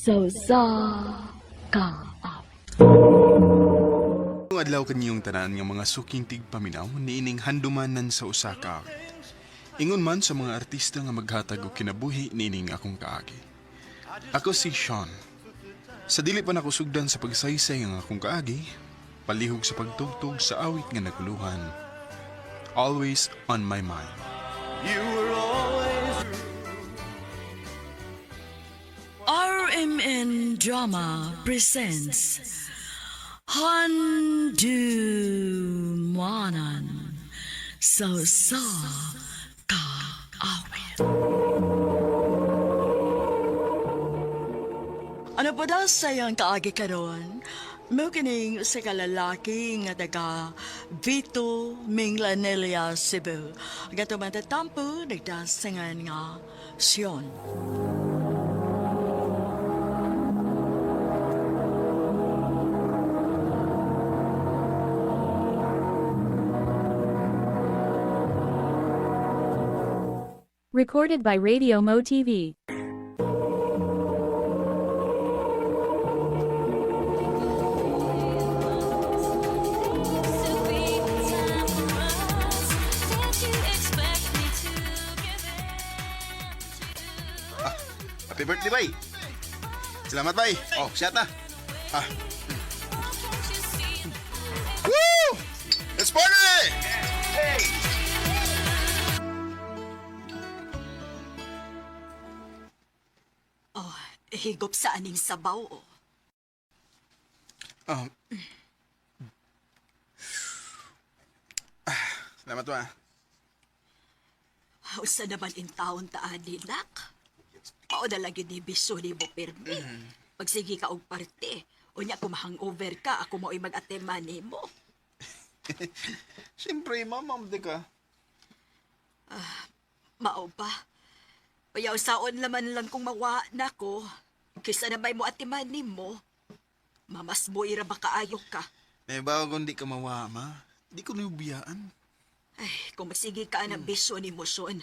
Sa usa ka awit. Ang adlaw kaniyong tanan nga mga suking tigpaminaw niining handumanan sa usa ka awit. Ingon man sa mga artista nga maghatag og kinabuhi niining akong kaagi. Ako si Sean. Sa dili pa nako sugdan sa pagsaysay ang akong kaagi, palihog sa pagtugtog sa awit nga naguluhan. Always on my mind. RMN Drama presents Handumanan sa usa ka awit. Ano pa daw sayang kaagi karon? Mao kining usa ka lalaki nga taga Vito Minglanilla, Cebu. Ang atong matatampo nagdasangan nga Sion. Recorded by Radio Mo TV. Happy birthday, bay! Salamat, bay! Oh, siya ta. Ah. Woo! Let's party! Oh, higop sa aning sabaw, oh. Salamat, ma. Usa naman in taon ta ani, nak. Mao na lagi ni biso ni mo pirmi. Pagsige ka og parte, unya kung hangover ka, ako mo'y mag-atema nimo. Siyempre, mama, di ka. Mao ba? Payaw saon laman lang kung mawa na ko. Kaysa na may mo atiman nimo. Mamas boy ra ba kaayo ka? Eh, bago kung di ka mawa, ma. Di ko nubiyaan. Ay, kung magsige ka ng biso ni mo, son,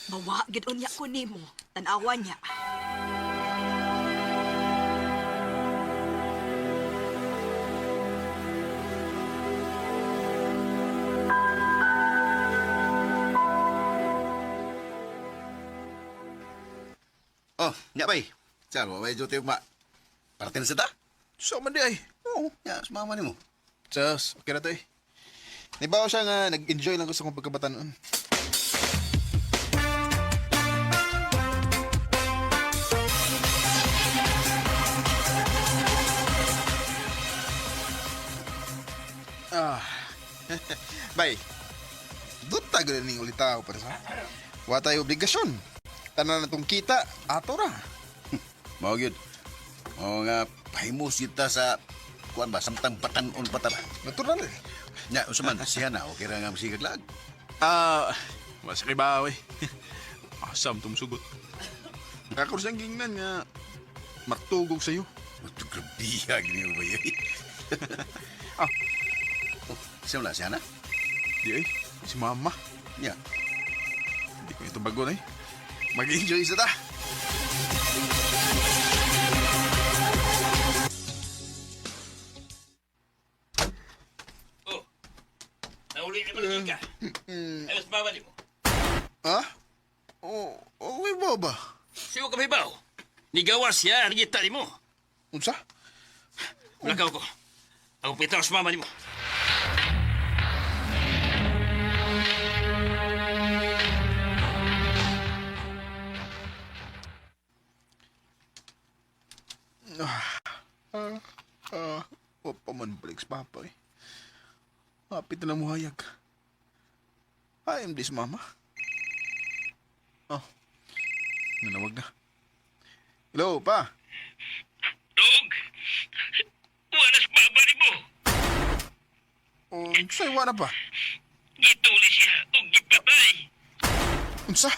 mawa gid unya ko nimo. Tanawa niya. Oh, nya bay. Sa wa bay duty ma. Parte na sa ta. So, man di ay. Oo, nya sa mama nimo. Sus, okay na to eh. Nibaw siya nga, nag-enjoy lang ko sa akong pagkabatanon. Ah. Bay, duta gud ning ulitaw para sa. Wa tayo obligasyon. Tanan na tong kita, ato ra. Mao gyud. Oo nga pahimos gyud ta sa kuan ba samtang batan-on pa ta ba. Natural. Nya unsa man siya na okay ra nga masigag lag. Ah, mas kay bawi. Asam tong sugot. Ako siyang gingnan nga matugog sa'yo. Grabiha gini mo bay. Ah. Oh, siya wala siya na. Di ay, si mama. Nya. Hindi ko ito bago na eh. Mag-enjoy sa ta. Oh, nauli na pala ka. Ayos mama ni mo. Ha? Oh, okay ba ba? Siyo ka ba? Nigawa siya, nagita ni mo. Unsa? Lakaw ko. Ako pitaw sa mama ni mo. Ah, wa pa man balik sa papa eh. Hapit na lang muhayag. I am this mama. Oh, nanawag na. Hello, pa. Dog! Wala sa mama ni mo. Oh, sa'yo wala pa. Gituli siya o gipatay. Unsa?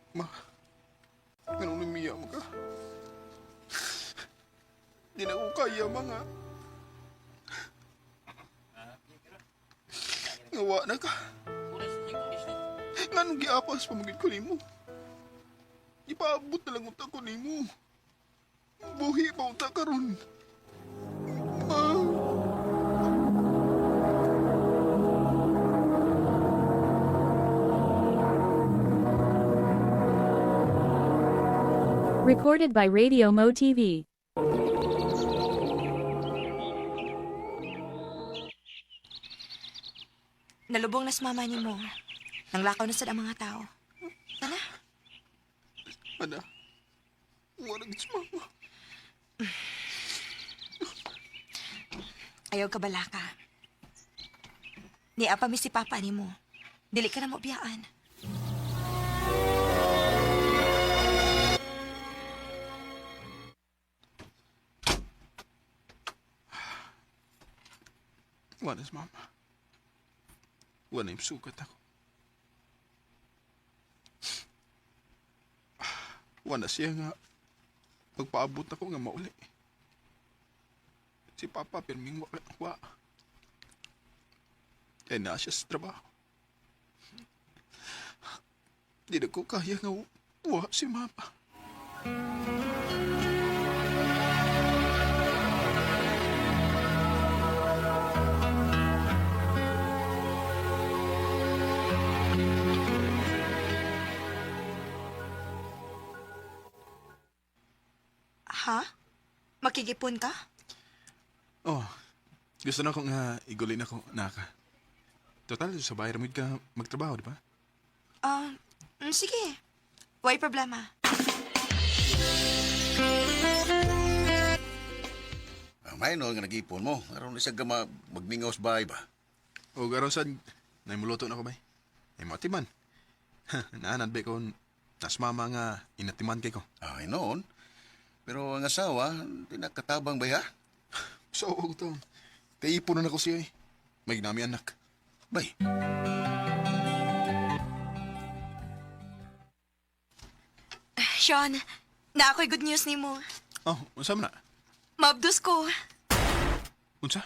Ma. kaya mga. Ngawa na ka. Nganong giapas pa magid ko nimo? Ipaabot na lang unta ko nimo. Buhi pa unta karon. Ma. Recorded by Radio Mo TV. Nalubong na sa mama ni mo. Nanglakaw na sad ang mga tao. Tara. Ana. Wala gid si mama. Ayaw ka balaka. Niya pa mi si papa ni mo. Dili ka na mo biyaan. Wala si mama. Wala yung sugat ako. Wala siya nga magpaabot ako nga mauli. Si Papa pirming wa. Wa. Kaya na siya sa trabaho. Di na ko kaya nga wa si Mama. Ha? Makigipon ka? Oh, gusto na ko nga iguli na ko naka. Total, sa bahay ramid ka magtrabaho, di ba? Ah, sige. Why problema? Ang may no nga nag-ipon mo. Aron isa ka magmingaw sa bahay ba? O garaw sad, naimuluto na ko bay. Ay matiman. Naanad ba ko nas mama nga inatiman kay ko. Ay noon. Pero ang asawa, di nakatabang ba ha? So, og taon. Kay ipon na ko siya eh. May ginami anak. Bay, Sean, na ako'y good news nimo. Oh, unsa man na? Maabdos ko. Unsa?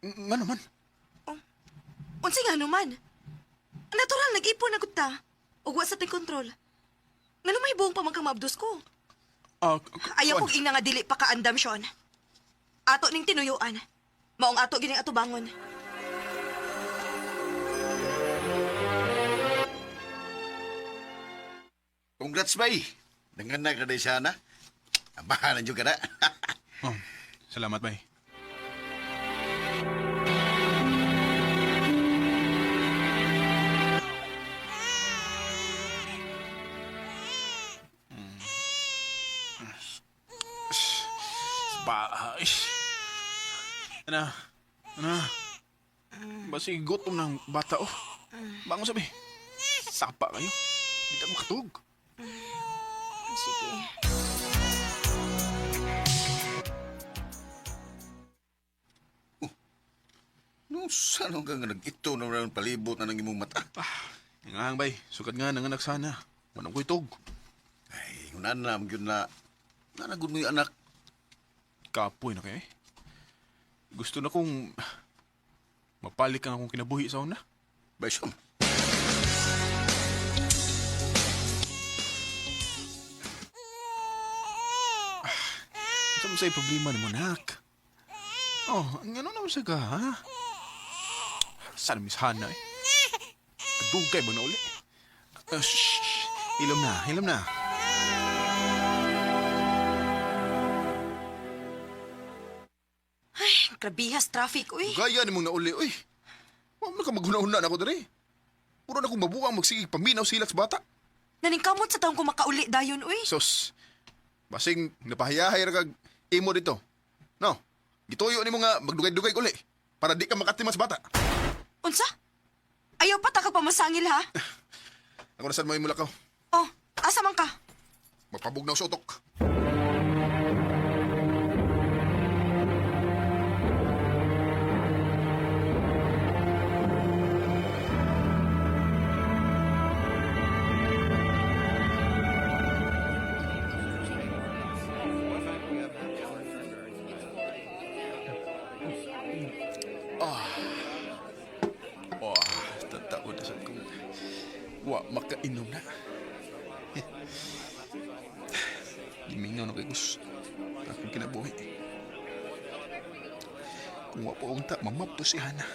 Nga naman. Unsa nga naman? Natural, nag-ipon na gud ta. Ug wa sa ting kontrol. Ngano may buong pa man kang maabdos ko? Ah, Ayaw kuan. kong ingna nga dili pa kaandam, Sean. Ato ning tinuyuan. Maong ato gining atubangon. Congrats bay. Nanganak na day sana. Abahan na ka na. Oh, salamat bay. Ba, ish. Ana, ana. Basi gutom ng bata oh. Bangon sabi. Sapa kayo. Di ta makatug. Sige. No, saan ka nga nag-ito na rin palibot na ng imong mata? Nga bay, sukat nga nanganak sana. Manong ko'y tug. Ay, unan na, yun na. Nanagod mo yung anak. Kapoy na kayo eh. Gusto na kong mapalik ang akong kinabuhi sa una. Bay, siyam. Sa mo sa'yo problema ni mo, nak? Oh, ang ano naman sa ka, ha? Sana Miss Hana eh. Kadugay ba na uli? Ah, shh, shh. Ilom na, ilom na. Grabihas traffic, uy. Gaya ni mong nauli, uy. Huwag na ka maghuna-huna na ako diri. Puro na kong mabuang magsigig paminaw silak sa bata. Naningkamot sa taong kumakauli dayon, uy. Sos, basing napahayahay ra kag imo dito. No, gituyo nimo nga magdugay-dugay uli para di ka makatimas bata. Unsa? Ayaw pa ta kag pamasangil, ha? Ako na sad mo imulakaw. Oh, asa man ka? Magpabugnaw sa utok. Tinuod na sad kung wa makainom na. Gimingaw na kay gusto. Akong kinabuhi. Kung wa pa unta, mamapto si Hana.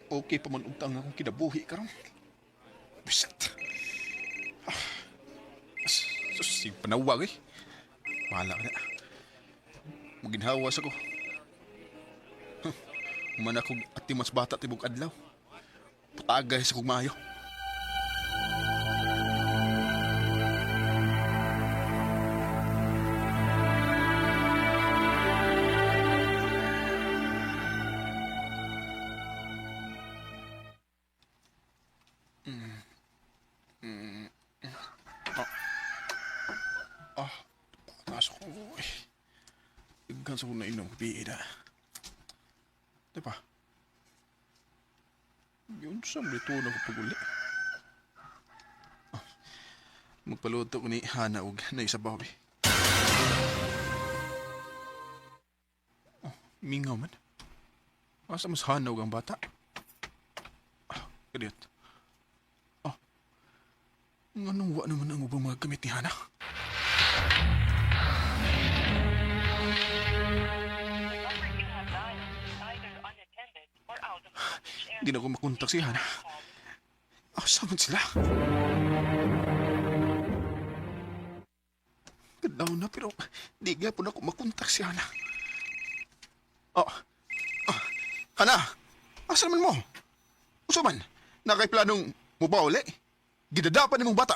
Okay pa man unta ang akong kinabuhi karon. Bisat. Ah, sus, si panawag eh. Bahala ka na. Maginhawas ako. Huh, man akong atimas bata tibok adlaw. Putagay sa kong maayo. Taas ko. Eh. Daghan sa kong nainom. Biida. Di ba? Yun sa dito na ko paguli. Ah, magpaluto ko ni Hana og naisabaw eh. Oh, mingaw man. Asa mas Hana og ang bata? Ah, kadiyot. Oh, nganong wa naman ang ubang mga gamit ni Hana? Hindi na ako makontak si Hana. Asa man sila? Kadlaw na pero di gyapon ako makontak si Hana. Oh, oh, Hana! Asa naman mo? Usa man? Nakay planong mubauli? Gidadapan nimong bata.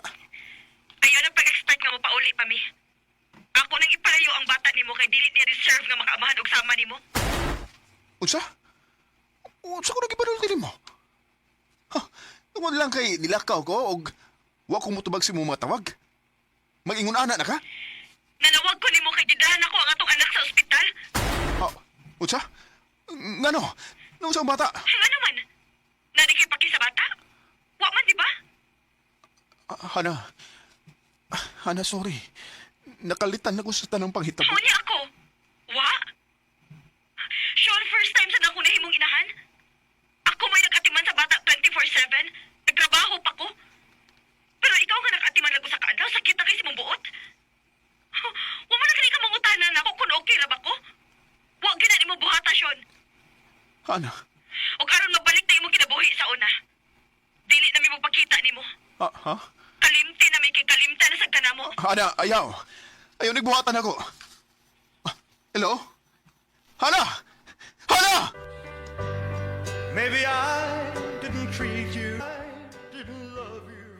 Ayaw na pag-expect nga mo pauli pa mi. Ako nang ipalayo ang bata nimo kay dili niya reserve nga makaamahan og sama nimo. Unsa? Unsa ko nagibarol dili mo? Ha, tungod lang kay nilakaw ko og wa ko motubag sa imong mga tawag. Mag-ingon ana na ka? Nanawag ko nimo kay gidahan ako ang atong anak sa ospital. Oh, unsa? Ngano? Nung sa bata? Ano man? Nani kay paki sa bata? Wa man di ba? Ah, Hana. Ah, Hana, sorry. Nakalitan ako sa tanang panghitabo. Unya ako. Wa? Sure, first time sa na ako nahimong inahan? Ako may nagatiman sa bata 24/7. Nagtrabaho pa ko. Pero ikaw nga nakatiman lang ko sa kaadlaw, sakit na kay si mong buot. Wa man na kani ka mangutana nako kung okay ra ba ko. Wa gina nimo buhata, Sean. Hana. Og aron mabalik na imong kinabuhi sa una. Dili na mi mopakita nimo. Ah, ha? Kalimti na mi kay kalimta na sad kanamo. Hana, ayaw. Ayaw, nagbuhatan ako. Ah, hello? Hana! Hana! Maybe I didn't treat you. I didn't love you.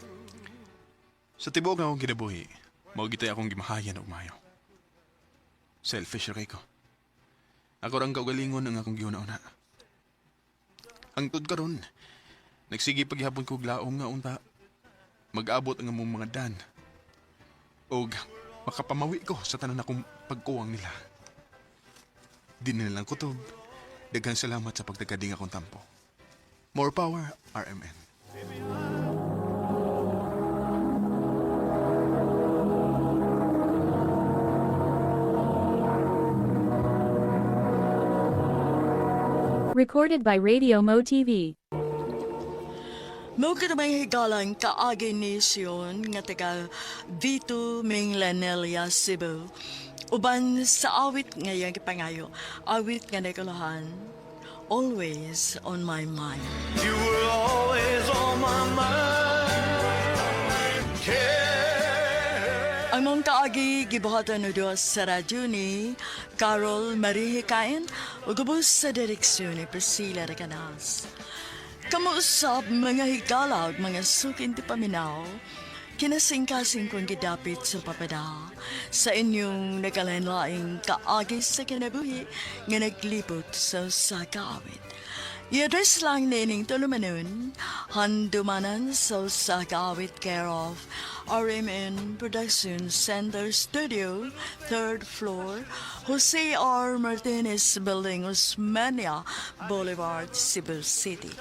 Sa tibuok nga akong kinabuhi, mao gitay akong gimahayan og maayo. Selfish ra kay ko. Ako rang kaugalingon ang akong gihuna-una. Hangtod karon, nagsige paghihapon ko og laom nga unta mag-abot ang among mga dan. Og makapamawi ko sa tanan akong pagkuwang nila. Di nila lang kutob. Daghang salamat sa pagtagading akong tampo. More power, RMN. Recorded by Radio Mo TV. Mao ka may higalang kaagi ni Sion nga taga Vito Minglanelia, Cebu. Uban sa awit ngayang gipangayo, awit nga nakalahan, Always on My Mind. You were always on my mind. Yeah. Ang mong kaagi gibuhatan og duha sa radyo ni Carol Marie Hikain ug ubos sa direksyon ni Priscilla Recanas. Kamuusap mga higala ug mga sukin ti paminaw, kinasingkasing kong gidapit sa papada sa inyong nagalain-laing kaagi sa kinabuhi nga naglibot sa usa ka awit. I-address lang nining tulumanon, handumanan sa usa ka awit care of RMN Production Center Studio, third floor, Jose R. Martinez Building, Osmeña Boulevard, Cebu City.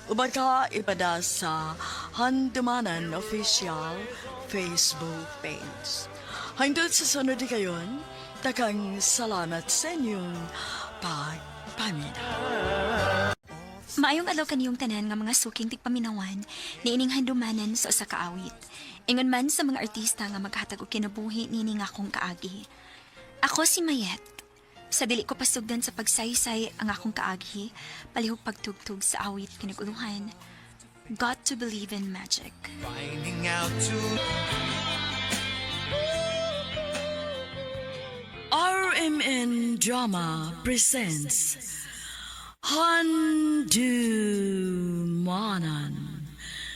Uban ka ipada sa Handumanan Official Facebook page. Hangtod sa sunod di kayon, takang salamat sa inyong pagpaminaw. Maayong adlaw kaniyong tanan nga mga suking tigpaminawan niining handumanan sa usa ka awit. Ingon man sa mga artista nga maghatag og kinabuhi niini nga akong kaagi. Ako si Mayet. Sa dili ko pasugdan sa pagsaysay ang akong kaagi, palihog pagtugtog sa awit kinaguluhan. Got to believe in magic. RMN Drama presents Handumanan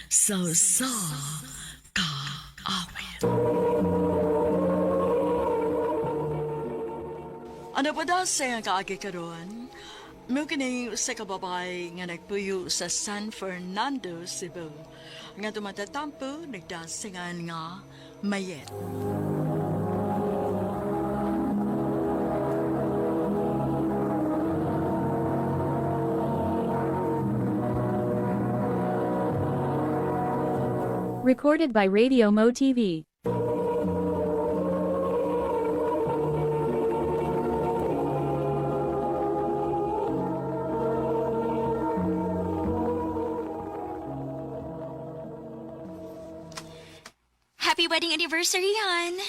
sa sa kaawit. Ano pa daw sa iyang kaagi karon? Mao kini sa kababay nga nagpuyo sa San Fernando, Cebu. Nga tumatatampo, nagdasingan nga mayet. Recorded by Radio Mo TV. Happy wedding anniversary, Han!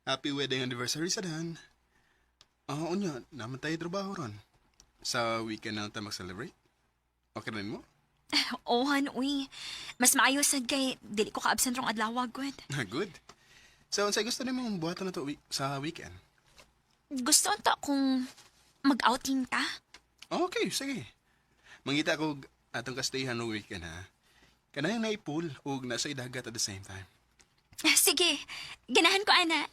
Happy wedding anniversary sa Dan. Ah, unya, naman tayo trabaho ron. Sa weekend na lang tayo mag-celebrate. Okay rin mo? Oh, Han, uy. Mas maayo sad kay dili ko ka-absent rong adlaw, good. Good. So, unsay gusto nimo buhaton na to sa weekend? Gusto unta kung mag-outing ta. Okay, sige. Mangita ko og atong kastayhan og weekend ha. Kanang naipul ug nasa dagat at the same time. Sige, ganahan ko, ana.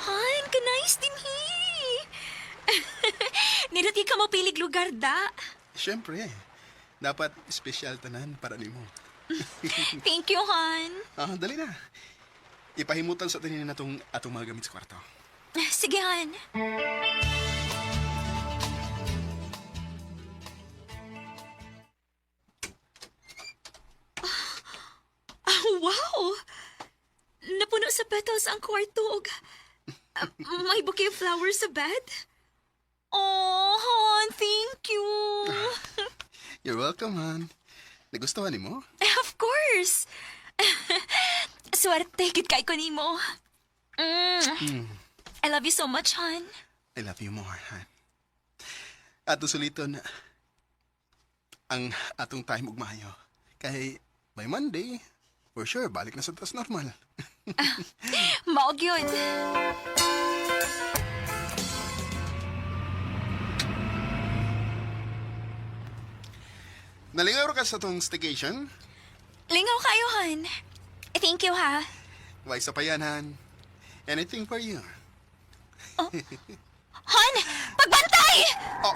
Han, ka-nice din he. Niruti ka mo pilig lugar da. Siyempre, dapat espesyal tanan para nimo. Thank you, Han. Ah, dali na. Ipahimutan sa tanin na tong atong mga gamit sa kwarto. Sige, Han. Ah, wow! Napuno sa petals ang kwarto ug may bouquet of flowers sa bed. Oh, Han, thank you. You're welcome, Han. Nagustuhan nimo? Of course. Swerte, gid kay ko nimo. Mm. I love you so much, Han. I love you more, Han. Ato suliton ang atong time ug maayo. Kay by Monday, for sure balik na sa tas normal. Mao gyud. Nalingaw ra ka sa tong staycation? Lingaw kayo, Han. Thank you, ha. Why sa payan, Han? Anything for you. Han! Pagbantay! Oh.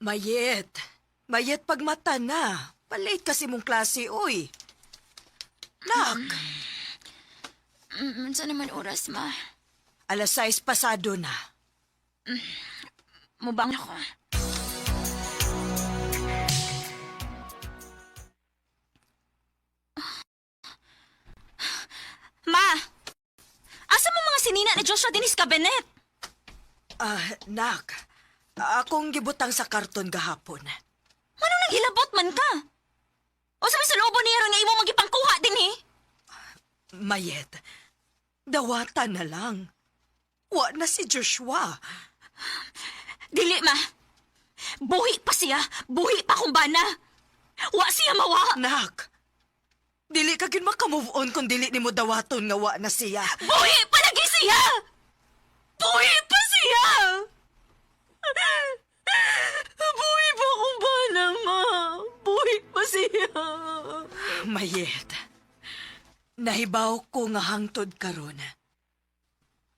Mayet. Mayet pagmata na. Palate kasi mong klase, uy. Nak, Unsa naman oras, ma? alas 6 pasado na. Mubang ako. Ma! Asa mo mga sinina ni Joshua Dinis Cabinet? Ah, nak. Akong gibutang sa karton gahapon. Ano nang hilabot man ka? O sa may sa niya ron nga imo magipangkuha din eh? Mayet, dawata na lang. Wa na si Joshua. Dili, ma. Buhi pa siya. Buhi pa kung bana. Wa siya mawa. Nak, dili ka gyud makamove on kung dili nimo dawaton nga wa na siya. Buhi pa lagi siya! Buhi pa siya! Buhi pa kung bana, ma. Buhi pa siya. Mayet, nahibaw ko nga hangtod karon.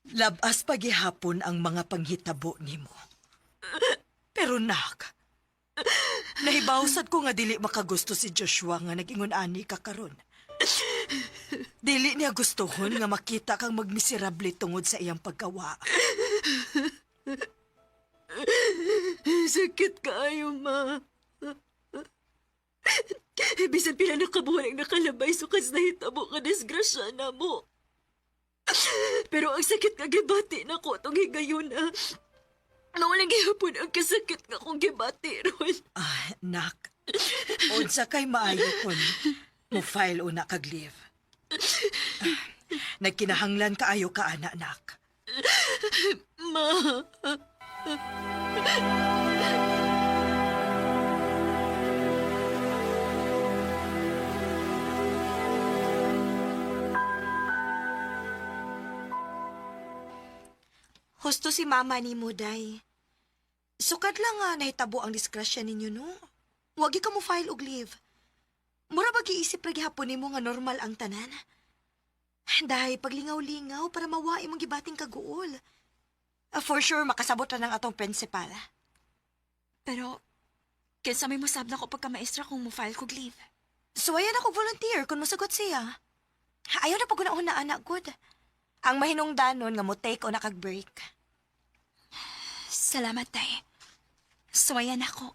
Labas pagihapon ang mga panghitabo nimo. Pero nak, nahibaw sad ko nga dili makagusto si Joshua nga nag-ingon ani ka karon. Dili niya gustuhon nga makita kang magmiserable tungod sa iyang pagkawa. Sakit kaayo, ma. Bisan pila na kabuhan ang nakalabay sukas nahitabo ka disgrasya na mo. Pero ang sakit nga gibati na ko itong higayon na. Nawalang gihapon ang kasakit nga kong gibati ron. Ah, nak. Unsa kay maayo kun mo file una kag leave. Ah, nagkinahanglan kaayo ka ana nak. Ma. Husto si mama ni mo, Day. Sukad lang nga nahitabo ang disgrasya ninyo, no? Wagi ka mo file og leave. Mura ba giisip ra gihapon nimo nga normal ang tanan? Dahil paglingaw-lingaw para mawa imong gibating kaguol. Ah, for sure, makasabot ra ng atong principal. Pero, kinsa may mosab na ko pagka-maestra kung mo-file kog leave. So ayan ako volunteer kung mosagot siya. Ayaw na pag una anak good. Ang mahinungdanon nga mo take o nakag break. Salamat, Day. Suwayan ako.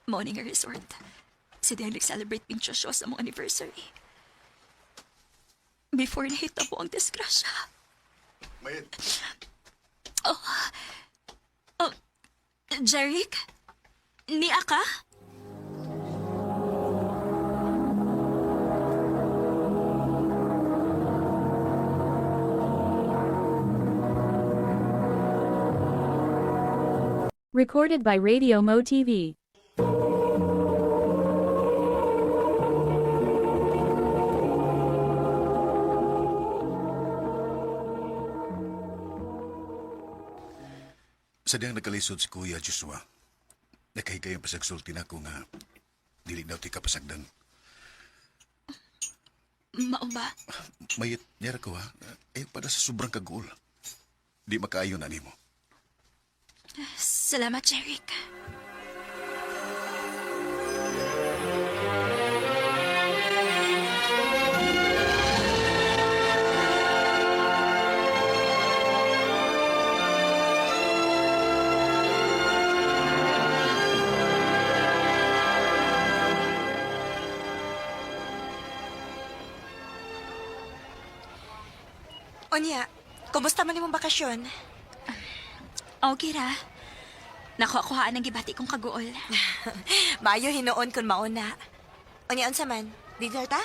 Morning resort. Si Day nag-celebrate ng Joshua sa mong anniversary. Before nahita po ang disgrasya. Mayet, Oh, Jeric? Niya ka? Recorded by Radio Mo TV. Sa diyang nagkalisod si Kuya Joshua, nakahigayong pasagsulti na ako nga dili daw ti kapasagdan. Mao ba? Mayit, niyara ko ha, ayaw para sa sobrang kaguol. Di makaayon na nimo. Salamat, Jeric. Onya, kumusta man imong bakasyon? Okay ra. Nakuha-kuhaan ang gibati kong kaguol. Maayo hinuon kun mauna. Unya unsa man? Dinner ta?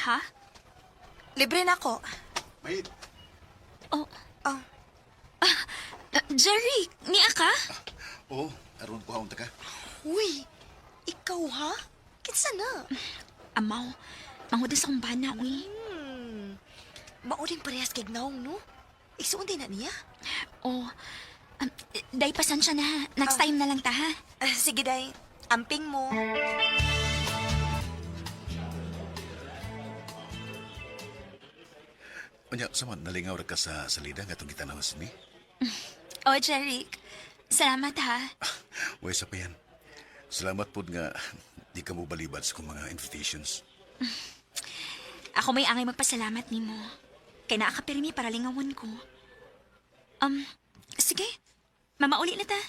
Ha? Libre na ako. Mayit, Oh, Oh, Jerry, niya ka? oo, aron ko haon ta ka. uy. Ikaw ha? Kinsa na? Amaw, mangudas akong bana, uy. Mauring parehas kay Gnaong, no? Igsuon din na niya. Oh, day, pasensya na. Next time na lang ta, ha? Ah, sige, day. Amping mo. Unya, sama, nalingaw ra ka sa salida nga itong gitanaw ni. Oh, Jeric, salamat ha. Way sa pa yan. Salamat po nga di ka mo balibad sa kong mga invitations. Ako may angay magpasalamat nimo. Kay naa ka pirmi para lingawon ko. Sige. Mamauli na ta.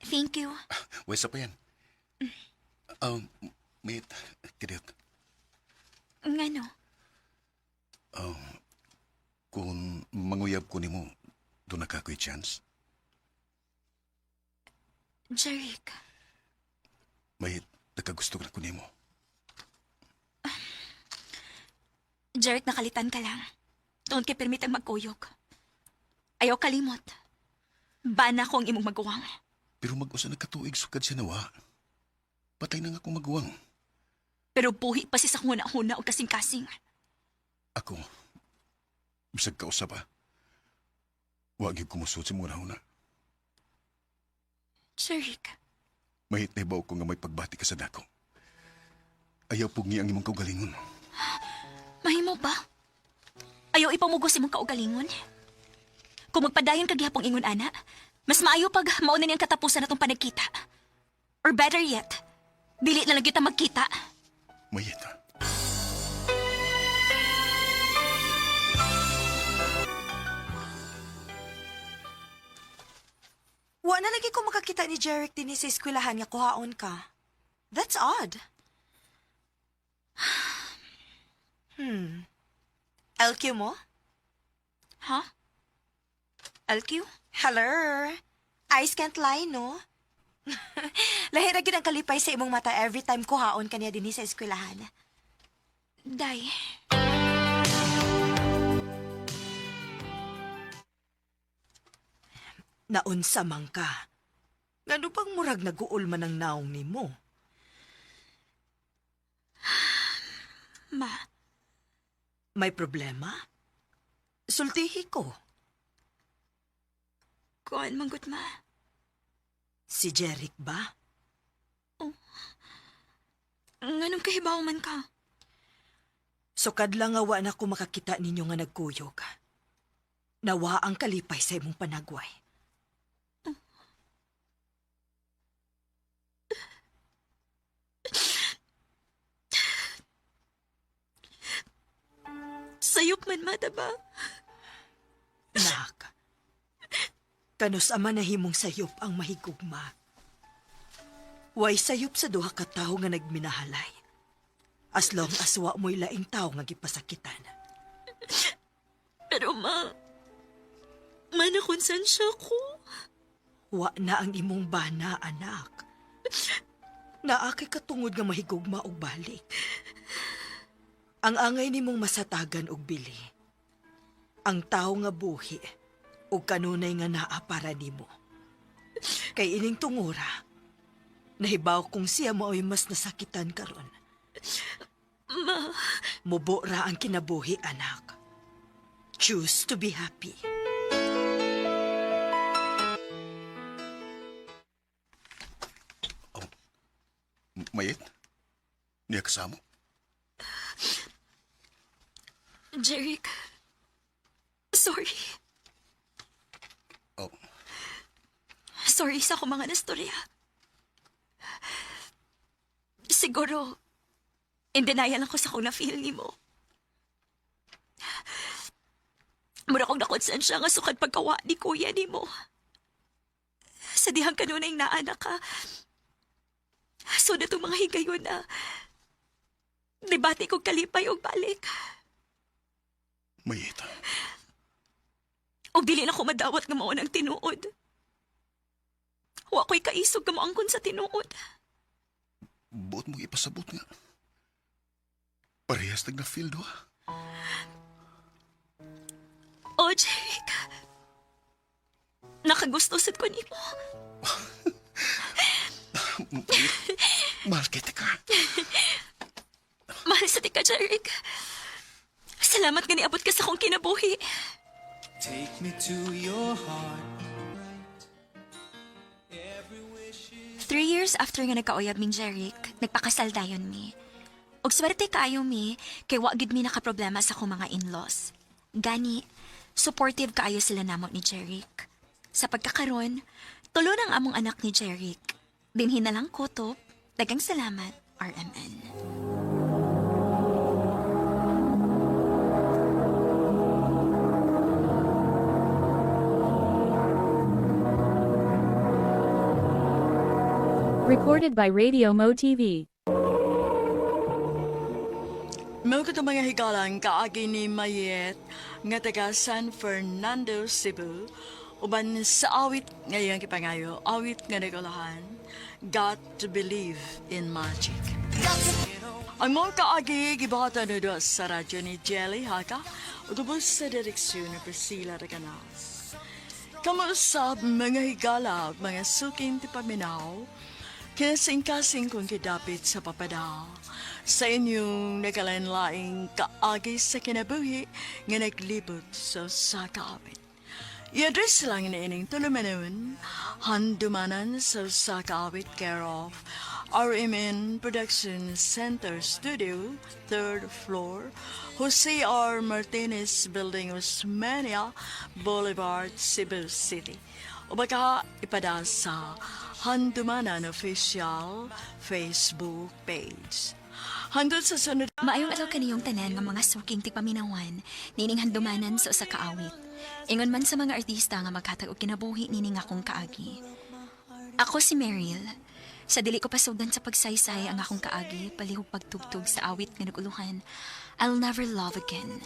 Thank you. Way sa pa yan. Mayit, kadiyot. Ngano? Kung manguyab ko nimo, doon na ka ko'y chance. Jeric. Mayit, nakagusto na ko nimo. Jeric, nakalitan ka lang. Tuon kay permit ang magkuyog. Ayaw kalimot. Bana ko ang imong maguwang. Pero mag-usa na katuig sukad siya nawa. Patay na nga akong maguwang. Pero buhi pa si sa huna-huna o kasing-kasing. Ako, bisag kausap ah. Wag yung kumusot sa mga huna. Jeric, Mahit na ibaw ko nga may pagbati ka sa dako. Ayaw pugngi ang imong kaugalingon. mahimo ba? Ayaw Ayaw ipamugos imong kaugalingon. Kung magpadayon ka gihapong ingon ana, mas maayo pag mauna niyang katapusan natong panagkita. Or better yet, dili na lang kita magkita. Mayet, ha? Wa na lagi ko makakita ni Jeric dinhi sa eskwelahan nga kuhaon ka. That's odd. LQ mo? Ha? LQ? Hello. Eyes can't lie, no? Lahi ra gyud ang kalipay sa imong mata every time kuhaon kaniya dinhi sa eskwelahan. Day. Naunsa man ka. Ngano bang murag naguol man ang naong nimo? Ma, May problema? Sultihi ko. kuan manggut ma. Si Jeric ba? Nganong kahibaw man ka? Sukad lang nga wa na ko makakita ninyo nga nagkuyog. Nawa ang kalipay sa imong panagway. Sayop man ma, diba? Nak, kanus ama nahimong sayop ang mahigugma. Way sayop sa duha ka tawo nga nagminahalay. As long as wa mo'y laing tawo nga gipasakitan. Pero ma, manakonsensya ko. Wa na ang imong bana, anak. Naa kay katungod nga mahigugma og balik. Ang angay nimong masatagan og bili. Ang tawo nga buhi og kanunay nga naa para nimo. Kay ining tungura, nahibaw kung siya mao'y mas nasakitan karon. Ma, Mubo ra ang kinabuhi, anak. Choose to be happy. Mayet? Niya kasamo? Jeric, sorry. Oh, Sorry sa akong mga nastorya. Siguro, in denial ako sa kung na-feel ni mo. Mura kong nakonsensya nga sukad pagkawa ni kuya ni mo. Sa dihang kanunay naanak ka. So na itong mga higayon na debate kong kalipay og balik. Mayet. Og dili na ko madawat nga mao ng tinuod. Wa ko'y kaisog nga moangkon sa tinuod. Buot mong ipasabot nga. Parehas tag na-feel do, ha? Oh, Jake. Nakagusto sad ko nimo. Mayet, mahal kita ka. Mahal sa ka, Jeric. Salamat nga niabot ka sa akong kinabuhi. Take me to your heart. 3 years after nga nagkauyab ming Jeric, nagpakasal dayon mi. Og swerte kaayo mi, kay wa gid mi nakaproblema sa akong mga in-laws. Gani, supportive kaayo sila namo ni Jeric. Sa pagkakaron, tulo ng among anak ni Jeric. Dinhi na lang kutob. Dagang salamat, RMN. Recorded by Radio Mo TV. Mao kato mga higalang kaagi ni Mayet nga taga San Fernando, Cebu, uban sa awit ngayong kipangayo, awit nga nagulahan, Got to Believe in Magic. Ang mga kaagi gibata na doon sa radyo ni Jelly Haka, utubos sa direksyon ni Priscilla Reganas. Kamuusap mga higala, mga suking tipaminaw, kinasing-kasing kong kidapit sa papada. Sa inyong nagalain-laing kaagi sa kinabuhi nga naglibot sa sakaawit. I-address lang ni ining tulumanon, handumanan sa sakaawit care of RMN Production Center Studio, third floor, Jose R. Martinez Building, Osmeña Boulevard, Cebu City. O baka ipada sa Handumanan Official Facebook page. Hangtod sa sunod. Maayong adlaw kaniyong tanan nga mga suking tigpaminawan, nining handumanan sa usa ka awit. Ingon man sa mga artista nga maghatag og kinabuhi nining akong kaagi. Ako si Meryl. Sa dili ko pasugdan sa pagsaysay ang akong kaagi, palihog pagtugtog sa awit nga naguluhan, I'll never love again.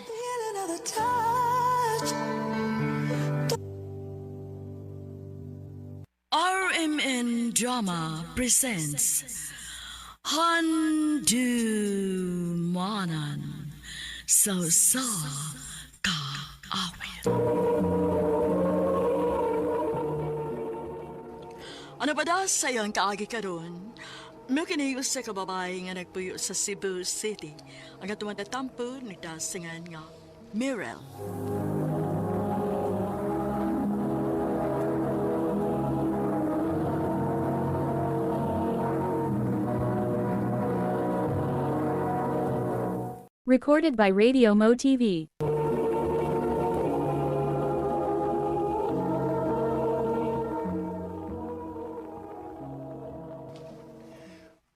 RMN Drama presents Handumanan sa sa kaawit. Ano ba da sa iyang kaagi karon? May kini usa ka babae nga nagpuyo sa Cebu City. Ang atong tatampo nagdasingan nga Mirel. Recorded by Radio Mo TV.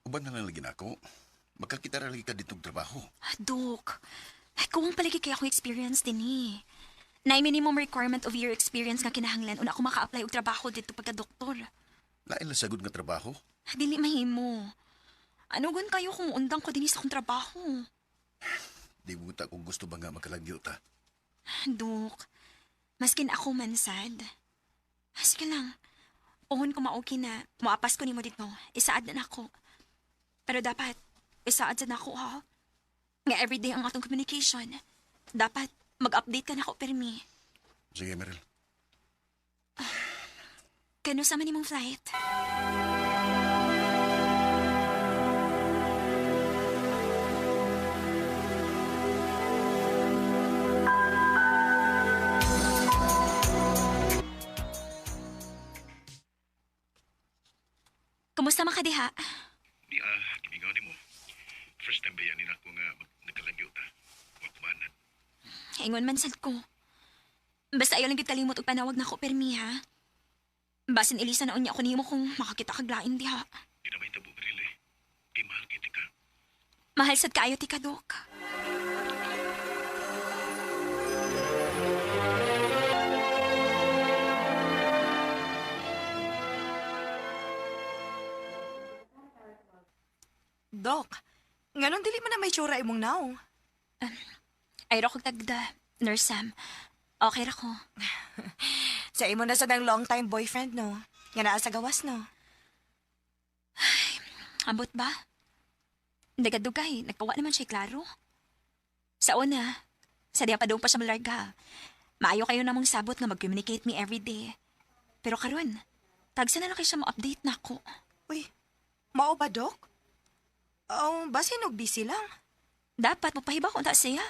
Uban na lang lagi nako. Magkakita ra lagi ka ditong trabaho. Ah, Dok, ay, kuwang palagi kaya akong experience din eh. Na minimum requirement of year experience nga kinahanglan una ako maka-apply og trabaho dito pagka-doktor. Lain lang sagud nga trabaho. Ah, dili mahimo. Ano gun kayo kung undang ko din sa akong trabaho? Di mo ta kung gusto ba nga magkalagyo ta. Dok, maskin ako man sad. Ah, sige lang. Pohon ko ma-okay na. Muapas ko nimo dito. Isaad na nako. Pero dapat, isaad sa nako ha. Nga everyday ang atong communication. Dapat, mag-update ka nako permi. Sige, Meryl. Kano sa man imong flight? Kumusta man ka diha? Di ah, kiningaw ni mo. First time ba yan ni ako nga nagkalagyo ta? Wa kumanan. Ingon man sad ko. Basta ayaw lang gyud kalimot og panawag nako permi ha. Basin Elisa na unya ako nimo kung makakita kag lain diha. Di na may tabo, Meryl eh. Kay mahal kay ka. Mahal sad kaayo ti ka, Dok. Dok, nganong dili man na may tsura imong naong? Ay ra kog tagda, Nurse Sam. Okay ra ko. Sa imo na sa dang long time boyfriend, no? Nga naa sa gawas, no? Ambot ba? Nagadugay, nagkawa naman siya klaro. Sa una, sa diya pa doon pa siya malarga. Maayo kayo namang sabot nga mag-communicate me everyday. Pero karon, tagsa na lang kayo siya mo-update na ako. Uy, mao ba, Dok? Oh, basin og busy lang. Dapat mapahiba ko unta siya.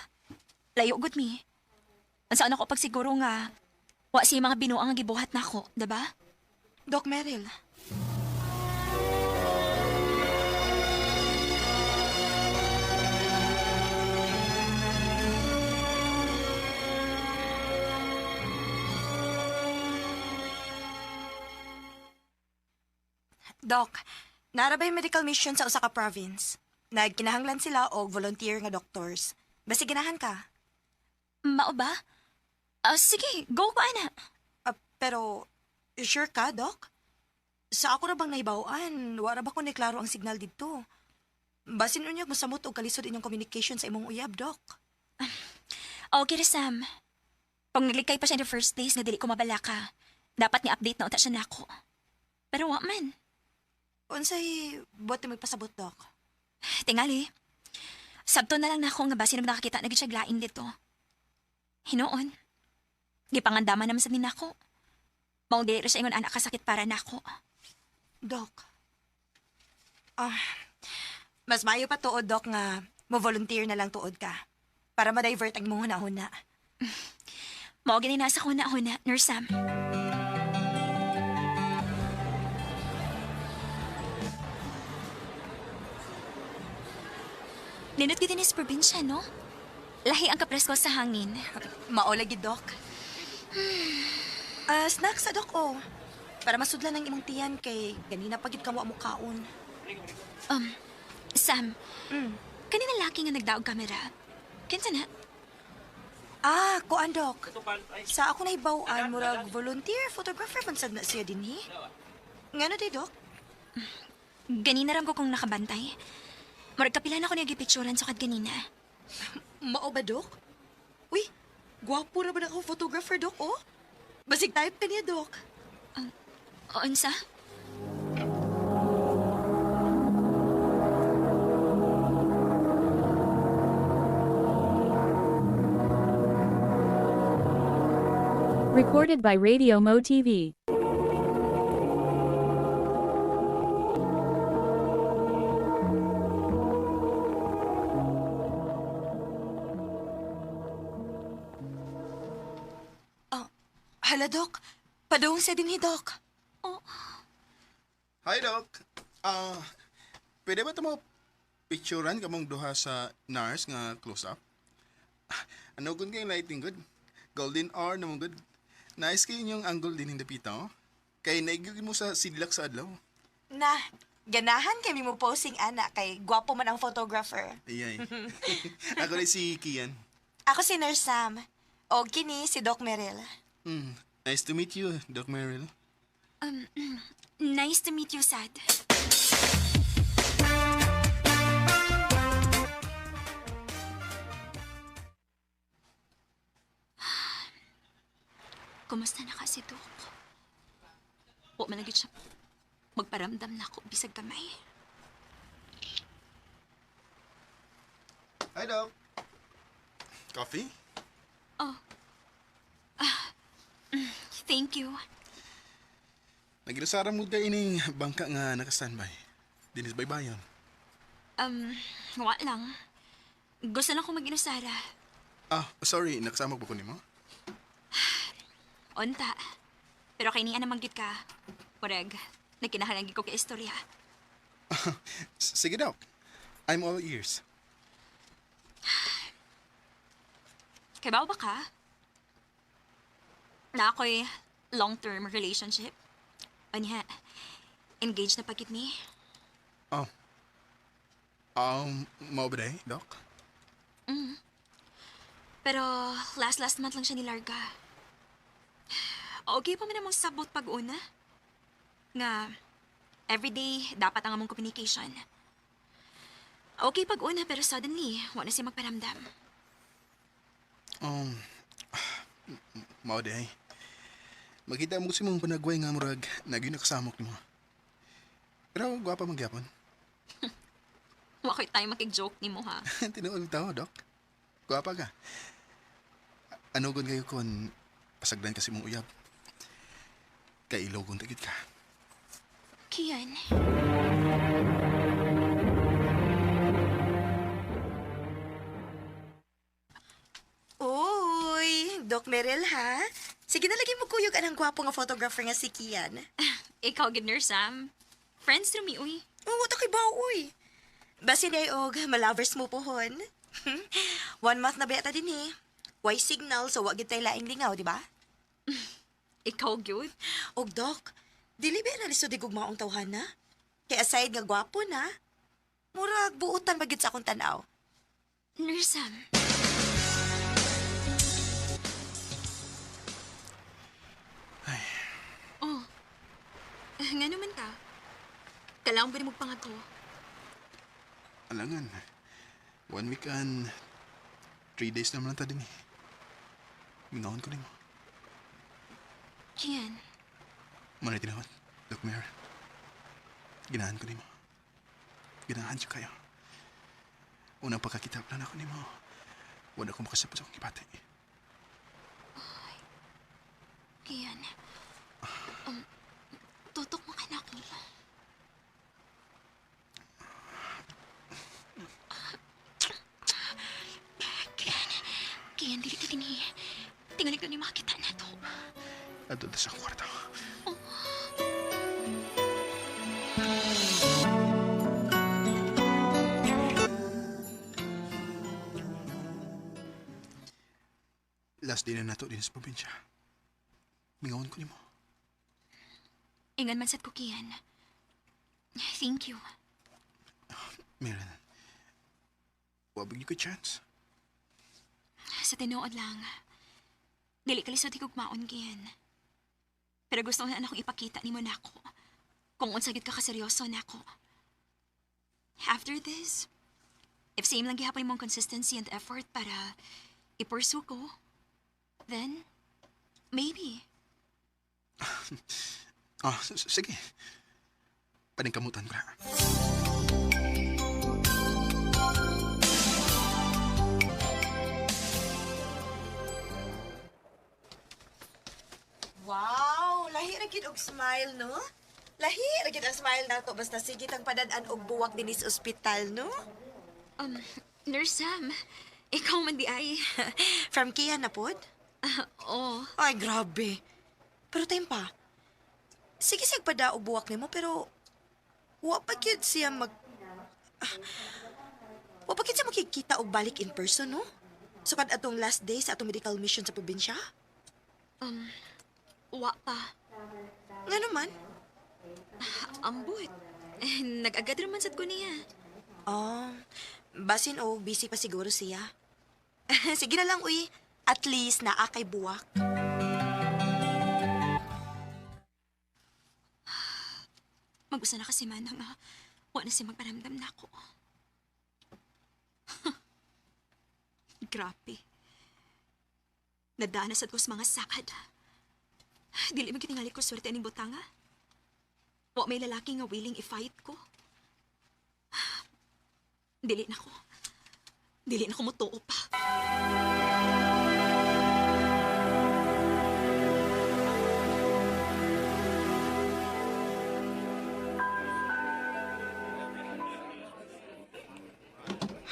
Layo gud mi. Ang saan ako pagsiguro nga, wa siya mga binuang nga gibuhat nako, diba? Doc Meryl. Doc, narabay medical mission sa usa ka province. Nagkinahanglan sila og volunteer nga doctors. Basi ganahan ka. Mao ba? Ah, sige, go ko ana. Ah, pero, sure ka, Doc? Sa ako ra bang nahibaw-an, wala ba ko ni klaro ang signal didto? Basin unyag mosamot og kalisod inyong communication sa imong uyab, Doc. Okay ra, Sam. Pag naglikay pa siya in the first place nga dili ko mabalaka, dapat ni update na unta siya nako. Pero wa man. Unsay buot mo pasabot, Doc? Tingali. Sabto na lang nako nga basin nakakita na gid siya glain dito. Hinuon. Gipangandaman naman sa nako. Maong dili ra siya ingon anak kasakit para nako. Doc. Ah, mas maayo pa tuod, Doc, nga mo volunteer na lang tuod ka para ma-divert ang imong hunahuna. Mao gini nasa ko na huna, Nurse Sam. Nindot gyud dinhi sa probinsya, no? Lahi ang kapresko sa hangin. Mao lagi, Doc. Ah, snacks sa Doc, oh. Para masudlan ang imong tiyan kay ganina pa gid ka mo kaon. Um, Sam, kanina laki nga nagdaog kamera. Kinsa na? Ah, kuan, Doc. Sa ako nahibaw-an, murag volunteer photographer man sad na siya dinhi. Ngano day, Doc? Ganina ram ko kung nakabantay. Murag kapila na ko niya gipicturan sukad ganina. Mao ba, Doc? Uy, gwapo ra ba na ako photographer, Doc, oh? Basig type ka niya, Doc. Unsa? Recorded by Radio Mo TV. Hala, Doc. Padung siya dinhi, Doc. Hi, Doc. Ah, pwede ba ito mo picturean kamong duha sa nurse nga close-up? Ano kun kayong lighting good? Golden hour naman good. Nice kayo inyong angle din yung dapita, oh. Kay naigugin mo sa sidlak sa adlaw. Na, ganahan kami mo posing, ana, kay gwapo man ang photographer. Ayay. Ako rin si Kian. Ako si Nurse Sam. O kini si Doc Meril. Nice to meet you, Doc Merrill. Nice to meet you, Sad. Kumusta na ka si Doc? Wa man lagi siya magparamdam na ako bisag gamay. Hi, Doc. Coffee? Thank you. Naginasara mo ka ining bangka nga naka-standby. Dinis baybayon. Wa lang. Gusto lang ko mag-inusara. Ah, sorry. Nakasama ba ko nimo? Unta. Pero kay niya naman gyud ka. Murag, nagkinahanglan gyud ko kay istorya. Sige, Doc. I'm all ears. Kay ba ka? Na ako'y long-term relationship. Anya, engaged na pagkit mi. Oh. Mao ba day, Doc? Pero last last month lang siya nilarga. Okay pa man among sabot pag una. Nga, everyday dapat ang among communication. Okay pag una pero suddenly, wala na siya magparamdam. Um, mao day. Makita mo si mong panagway nga murag nagyo nakasamok nimo. Pero gwapa man gyapon. Wa ko'y tayo makig-joke nimo ha. Tinuod tao, Doc. Gwapa ka. Ano gun kayo kon pasagdan kasi mong uyab. Kay ilogon tagit ka. Kian. Uy, Doc Meril, ha? Sige na lagi mo kuyog anang gwapo nga photographer nga si Kian. Ikaw gid nurse Sam. Friends through me uy. Oo, ta kay ba, uy. Basin ay og, malovers mo pohon. 1 month na beta din eh. Why signal, so wag gid tay laing lingaw, di ba? Ikaw gyud. Og Doc, dili ba na lisod og maong tawhana? Kay aside nga gwapo na, murag buutan ba gid sa akong tan-aw. Nurse Sam. Oh. Nga naman ka. Kailangan ba rin magpangako? Alangan. 1 week and 3 days naman lang ta din eh. Minahon ko nimo. Kian, Muna tinawad, Doc Mer. Ginahan ko nimo. Ginahan siya kayo. Unang pagkakita pa lang ako nimo. Wala ko makasabot sa akong gibati. Kian. Tutok mo ka na ako. Kian, Kian, dili ka dinhi. Tingali ko ni makita na to. Adto ta sa kwarto. Last day na nato din sa probinsya. Mingawon ko nimo. Ingon man sad ko, Kian. Thank you. Meryl, wa ba ko chance? Sa tinuod lang, dili ka lisod higugmaon, Kian. Pero gusto na akong ipakita nimo nako kung unsa gyud ka kaseryoso nako. After this, if same lang gihapon imong consistency and effort para i-pursue ko, then maybe. Ah, sige. Paningkamutan ko na. Wow, lahi ra gid og smile, no? Lahi ra gid ang smile nato basta sige tang padad-an og buwak dinhi sa ospital, no? Nurse Sam, ikaw man di ay. From Kia na pod? Ah, oh, Ay, grabe. Pero time pa. Sige sig pada og buwak nimo pero wa pa gyud siya mag Ah, wa pa gyud siya makikita og balik in person, no? Sukad atong last day sa atong medical mission sa probinsya. Wa pa. Nga naman? Ambot. Eh, nag-agad raman sad ko niya. Oh, basin o busy pa siguro siya. Sige na lang, uy. At least naa kay buwak. Mag-usa na kasi man nga wa na siya magparamdam na ako. Grabe. Nadaan na sad ko sa mga sakad. Dili man kitingali ko swerte aning butanga. Wa may lalaki nga willing i-fight ko. Dili na ko. Dili na ko mutuo pa.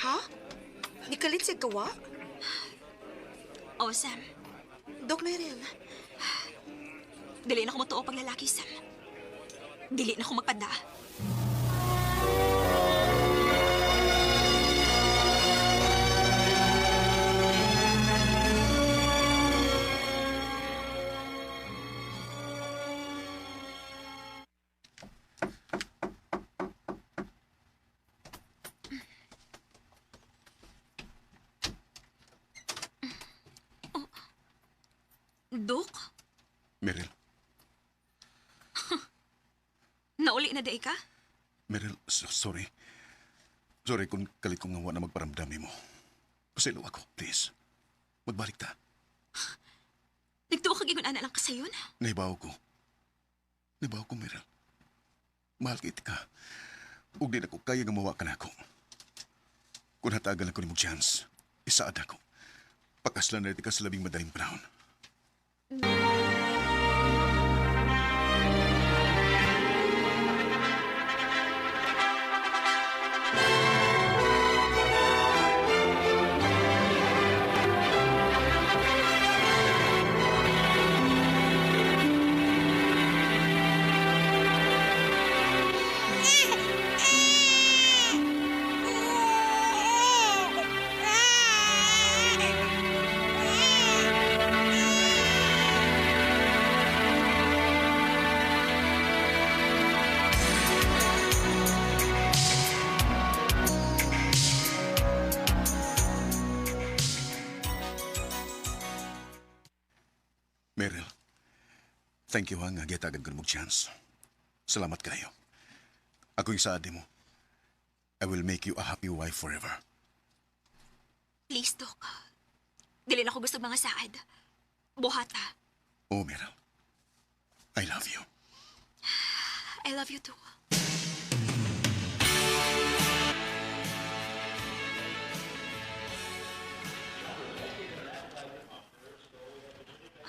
Ha? Nikalit siya gawa? Oh, Sam. Doc Meryl, Dili na ko mutuo pag lalaki, Sam. Dili na ko magpada. Oh. Dok, Meryl, nauli na day ka? Meryl, sorry. Sorry kung kalit ko nga wa na magparamdam mo. Pasaylo ako, please. Magbalik ta. Nagtuo kag ingon ana lang kasayon? Nahibaw ko. Nahibaw ko, Meryl. Mahal kay ka. Ug di na ko kaya nga mawa ka na ako. Kung hatagan lang ko nimo chance, isaad ako. Pakaslan na ka sa labing madaling panahon. Meryl, thank you ha nga gitagan ko nimo chance. Salamat kayo. Ako yung saad mo. I will make you a happy wife forever. Please, Dok. Dili na ko gusto mga saad. Buhata. Oh, Meryl. I love you. I love you too.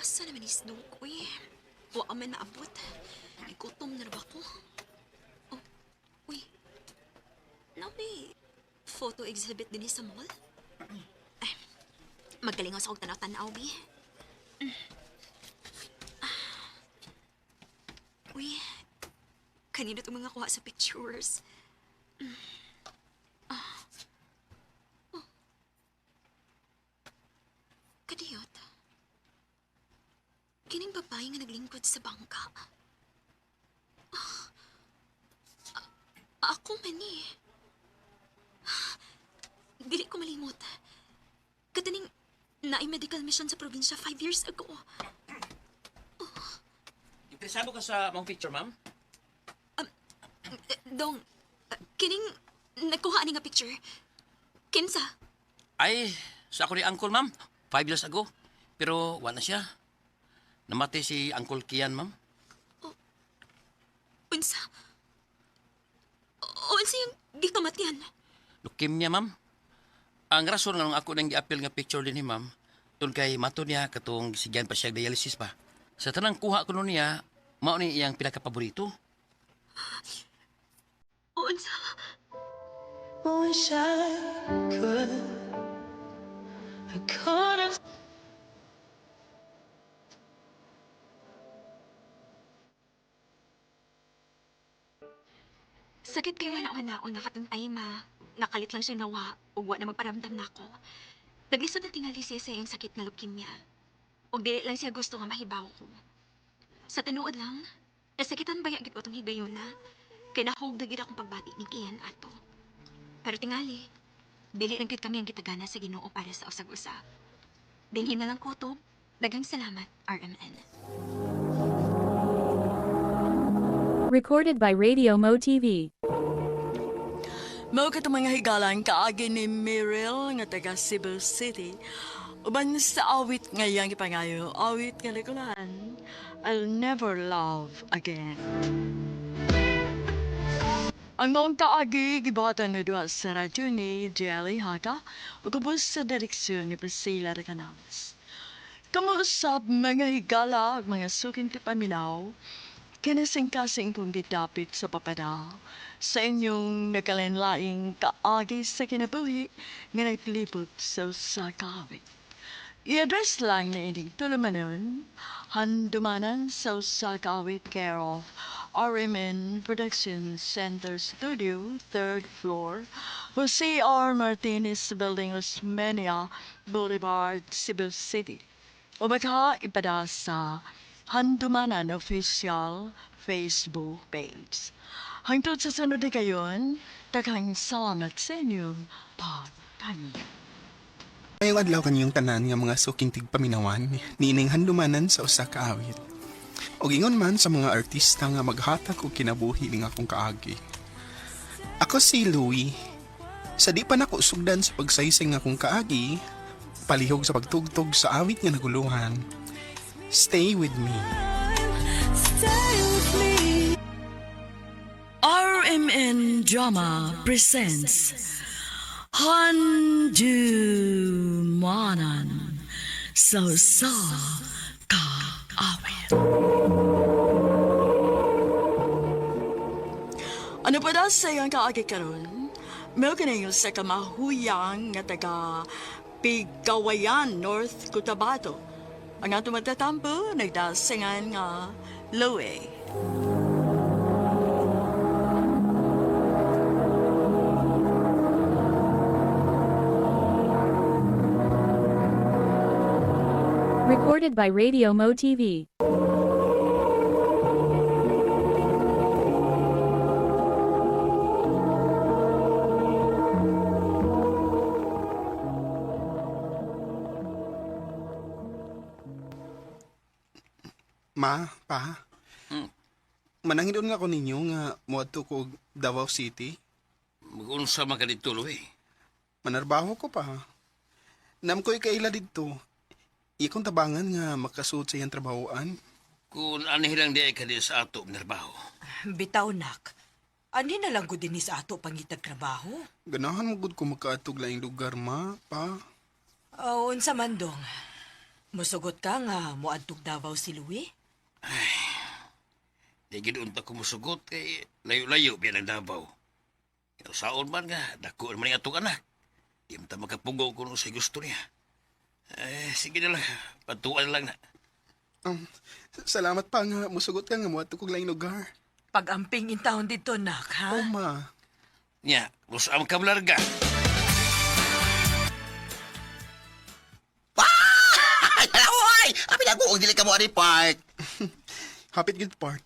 Asa naman is Dok, uy? Wa man maabot. Igutom na ba ko? Oh, uy. Na may photo exhibit din sa mall? Ay, magaling sa kog tanaw-tanaw, bi. Ah. Uy, kanino itong mga kuha sa pictures? Ah. Oh. Kadiyot. naglingkod sa bangka. Ako man eh. Dili ko malimot. Kataning naay medical mission sa probinsya 5 years ago. Interesado ka sa mong picture, ma'am? Eh, Dong, kining nagkuha ani nga picture. Kinsa? Ay, sa ako ni Uncle, ma'am. 5 years ago. Pero wala na siya. Namatay si Uncle Kian, ma'am. Unsa? Unsa yung gikamatyan? Leukemia, ma'am. Ang rason nga nung ako nang giapil nga picture din ni ma'am, tun kay mato niya katong sigyan pa siya dialysis pa. Sa tanang kuha ko nun niya, mao ni iyang pinakapaborito. Unsa? Wish I could. I couldn't. Sakit kay wala wala ako nakatuntay ma. Nakalit lang siya nawa ug wa na magparamdam nako. Naglisod na tingali siya sa iyang sakit nga leukemia. Ug dili lang siya gusto nga mahibaw ko. Sa tinuod lang, nasakitan ba gid ko tong higayuna? Kay nahog na gid akong pagbati ni Kian ato. Pero tingali, dili lang gid kami ang gitagana sa Ginoo para sa usag-usa. Dinhi na lang ko to. Daghang salamat, RMN. Recorded by Radio Mo TV. Mao katong mga higalan kaagi ni Mirel nga taga Cebu City. Uban sa awit nga iyang ipangayo, awit nga likulan, I'll never love again. Ang maong kaagi gibuhatan ni duha sa radyo ni Jelly Haka ug ubos sa direksyon ni Priscilla Recanales. Kamuusap mga higala ug mga suking tipaminaw, kinasing-kasing kong gidapit sa papada sa inyong nagkalinlaing kaagi sa kinabuhi nga naglibot sa usa ka awit. I-address lang na ining tulumanon, handumanan sa usa ka awit care of RMN Production Center Studio, third floor, Jose R. Martinez Building, Osmeña Boulevard, Cebu City. O baka ipada sa Handumanan Official Facebook page. Hangtod sa sunod na kayon, daghang salamat sa inyong pagpaminaw. Ngayong adlaw kaniyong tanan nga mga suking tigpaminawan niining handumanan sa usa ka awit. Og ingon man sa mga artista nga maghatag og kinabuhi ning akong kaagi. Ako si Louie. Sa di pa nako sugdan sa pagsaysay nga akong kaagi, palihog sa pagtugtog sa awit nga naguluhan. Stay with me. Stay with me. RMN Drama presents Handumanan sa sa kaawit. Ano pa daw sa iyang kaagi karon? Mao kini sa kamahuyang nga taga Pigawayan, North Cotabato. Ang ato magtatampo, nagdasingan nga Loe. Recorded by Radio Mo TV. Ma, pa. Manangin nga ko ninyo nga moadto ko og Davao City. Mag-unsa man ka dito, Louie. Manarbaho ko pa. Nam ko'y kaila didto. Ikong tabangan nga makasuot sa iyang trabahoan. Kung anihin lang di ay ka di sa ato, nerbaho. Bitaw, nak. Ani na lang ko din sa ato pangitag trabaho. Ganahan mo gud ko makaatog laing lugar, ma, pa. O, unsa man dong. Musugot ka nga moadtog Davao si Louie? Di gid unta ko musugot kay layo-layo biya ng Davao. Pero saon man nga, dako man ang atong anak. Di man ta makapugo kung sa gusto niya. Eh, sige na lang, patuan lang na. Um, salamat pa nga musugot ka nga moadto kog laing lugar. Pag-amping in taon dito, nak, ha? Oh, ma. Nya, gusto ang kamlarga. Ay, abi na ko, dili ka mo ani park. Hapit gid part.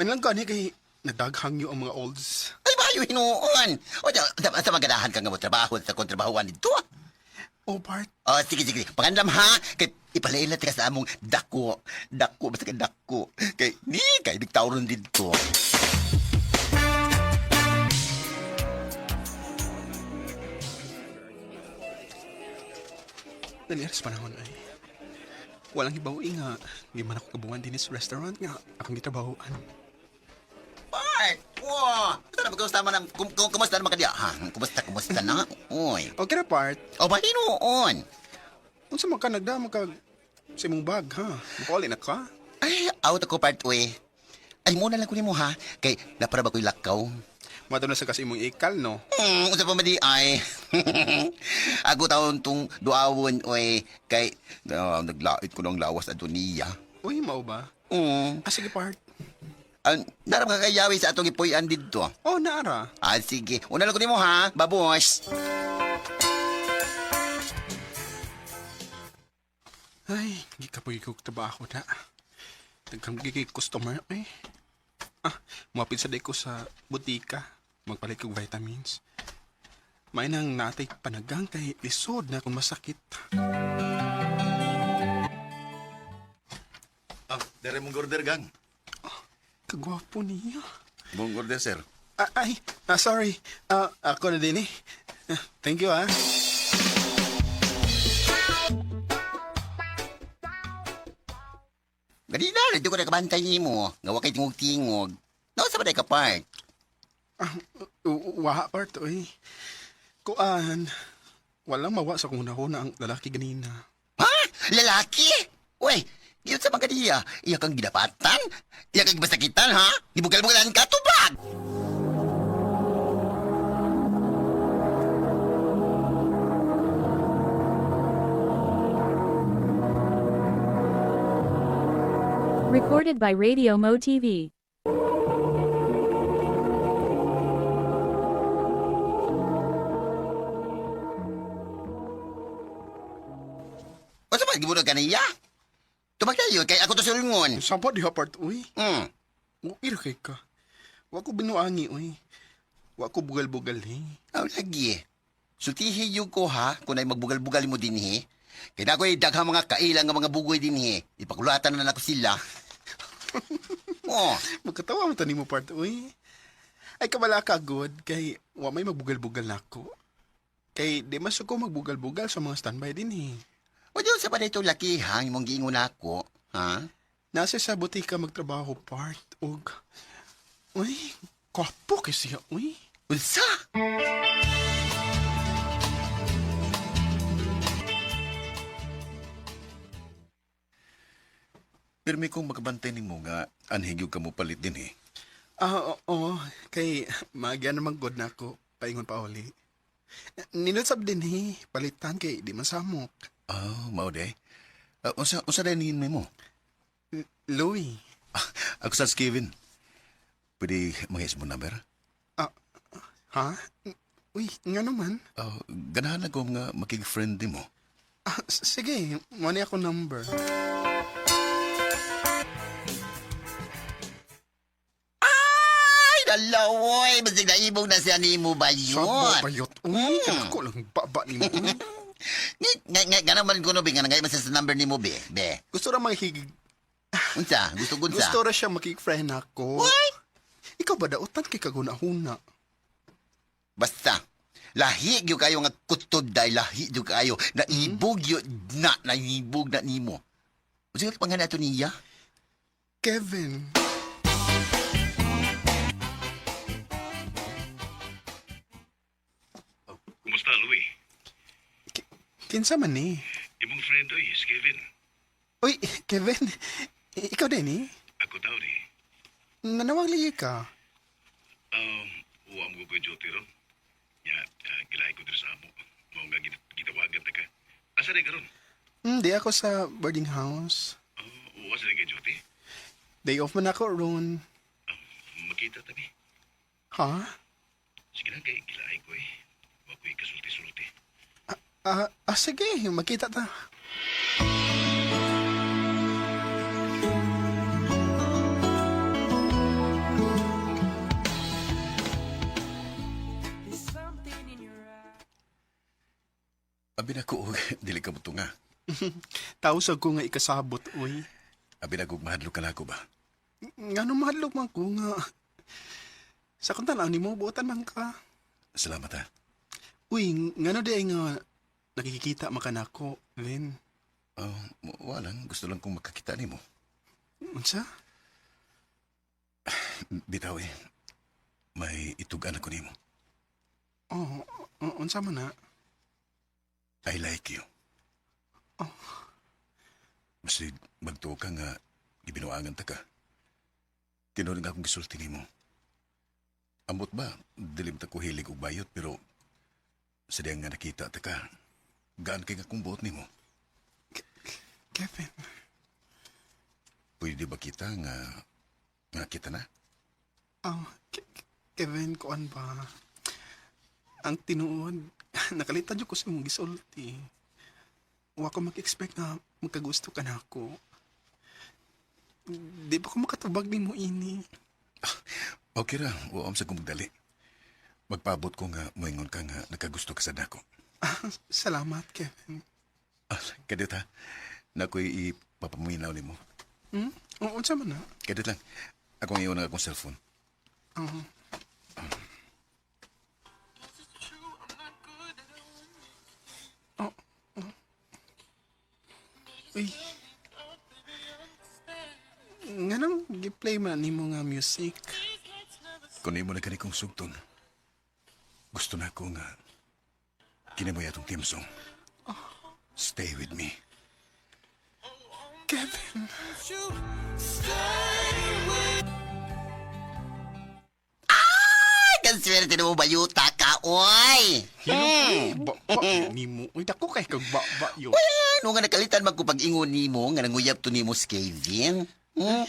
Manlang gani kay nadaghang yo ang mga olds. Ay, bayo hinuon. O, sa maganahan ka nga mo trabaho sa kontrabahuan dito. Oh, part. O, sige, sige. Pangandam ha. Kay ipalaila ka sa among dako. Dako, basta ka dako. Kay, ni, kay big tauron dito. Dali aras panahon ay. Walang hibaw nga. Di man ako kabuan din sa restaurant nga. Akong gitrabahoan. Part! Wow! Basta na, kumusta man ang, kumusta naman ka diya? Ha? Kumusta, kumusta na? Uy. Okay na part. O, ba hinuon? Unsa man ka nagdamo ka sa imong bag ha? Makauli na ka? Ay, out ako part, uy. Ay, muna lang ko nimo ha. Kay, napara ba ko'y lakaw? Madto na sa kasi imong ikal no. Unsa pa man di ay. Ako taon tong duawon oy kay naglait ko ng lawas adto niya. Uy, mao ba? Ah, sige part. An naram ka kayawi sa atong gipuy-an didto. Oh, naara. Ah, sige. Una lang ko nimo ha. Babush. Ay, gikapoy ko trabaho na. Daghang gigay customer eh. Ah, muapid sa day ko sa butika. Magpalit kog vitamins. May nang natay panagang kay lisod na kung masakit. Ah, dere mong order gang. Kagwapo niya. Mong order, sir. Ah, ay, sorry. Ah, ako na din eh. Ah, thank you ah. Ganina dito ko nakabantay nimo. Nga wa kay tingog-tingog. No sa ba ka part? Ah, waha part oy. Kuan, walang mawa sa kung una ang lalaki ganina. Ha? Lalaki? Uy, yun sa mga diya. Iya kang gidapatan? Iya kang gibasakitan, ha? Gibugal-bugalan ka, tubag! Recorded by Radio Mo TV. Unsa ba gibunog ka niya? Tubag tayo, kay ako to sulungon. Sapa diha part uy. Uir kay ka. Wa ko binuangi uy. Wa ko bugal-bugal eh. Aw, lagi. Sultihi yung ko ha, kung ay magbugal-bugal mo din he. Kaya na ako'y daghang mga kailang nga mga bugoy din he. Ipakulatan na nako sila. Oh, Magkatawa mo tani mo part uy. Ay kabala ka good kay wa may magbugal-bugal nako. Kay di mas ko magbugal-bugal sa mga standby din eh. O diyon sa pa dito laki ha, imong giingon ako. Ha? Nasa sa butika magtrabaho part og uy, kwapo kay siya uy. Unsa? Pirmi kong makabantay nimo nga anhig ka mo palit din eh. Ah, oo, kay magya naman good na ako paingon pa uli. Nilutsab din eh, palitan kay di man samok. Oh, mao de. Unsa unsa day ni mo? Louie. Ako sa Kevin. Pwede mangis mo number? Ah, ha? Uy, nga naman. Oh, ganahan ako nga makig-friend nimo. Ah, sige, mo ni ako number. Ay, dalawoy! Basig naibog na siya nimo ba yun? Sabo bayot. Uy, ako lang baba ni mo. Nga, nga, nga, nga naman ko no, be. Nga nga man sa number nimo, be. Be. Gusto ra makig... Unsa? Gusto ko unsa? Gusto ra siya makig-friend ako. Uy! Ikaw ba dautan kay kaguna-huna? Basta, lahi gyud kayo nga kutod dahil lahi gyud kayo. Naibog yun na, naibog na nimo. Unsa ka pangalan ato niya? Kevin. Kumusta, Louie? Kinsa man ni? Imong friend, oy, si Kevin. Uy, Kevin. Ikaw din eh. Ako tao ni. Nanawag ligi ka. Uwa mo ko duty ron. Ya, gilay ko diri sa amo. Mao nga gitawagan ta ka. Asa na karon? Hindi ako sa boarding house. Uwa sa kay duty. Day off man ako ron. Makita ta mi. Ha? Sige na kay gilay ko eh. Wa ko'y kasulti-sulti. Sige, magkita ta. Abi na ko, og dili ka mutunga. Tao sa ko nga ikasabot, uy. Abi na ko og mahadlok ka nako ba? Nga nung mahadlok man ko nga. Sa kung tanaw nimo, buotan man ka. Salamat ha. Uy, ngano di ay nga nakikita makanako, Vin. Oh, wala lang. Gusto lang kong makakita nimo. Unsa? Bitaw eh. May itugan ako nimo. Oh, unsa man na? I like you. Oh. Masid, magtuo ka nga gibinuangan ta ka. Tinuod nga akong gisulti nimo. Ambot ba, dilim ta ko hilig og bayot pero sa diyang nga nakita ta ka, gaan kay nga kung buot nimo. Kevin. Pwede ba kita nga nga kita na? Oh, Kevin, kuan ba? Ang tinuod, nakalitan ko sa imong gisulti. Wa ko mag-expect na magkagusto ka na ako. Di ba ko makatubag nimo ini? Okay ra, wa sa kong magdali. Magpaabot ko nga moingon ka nga nakagusto ka sa dako. Salamat, Kevin. Ah, kadit ha. Nakoy ipapaminaw nimo. Hmm? Oo, unsa man na? Kadit lang. Akong iyon ang akong cellphone. Oo. Oh, oh. Uy. Nganong gi-play man nimo nga music? Kung imo na gani kong sugton, gusto na ko nga kini mo atong theme song. Stay with me. Kevin. Ay, kanswerte na mo bayuta ka, oy! Hilom, ba, ba, nimo. Uy, dako kay kag ba, ba, yo. Ano nga nakalitan magkupag-ingon nimo nga nanguyab to nimo si Kevin? Hmm?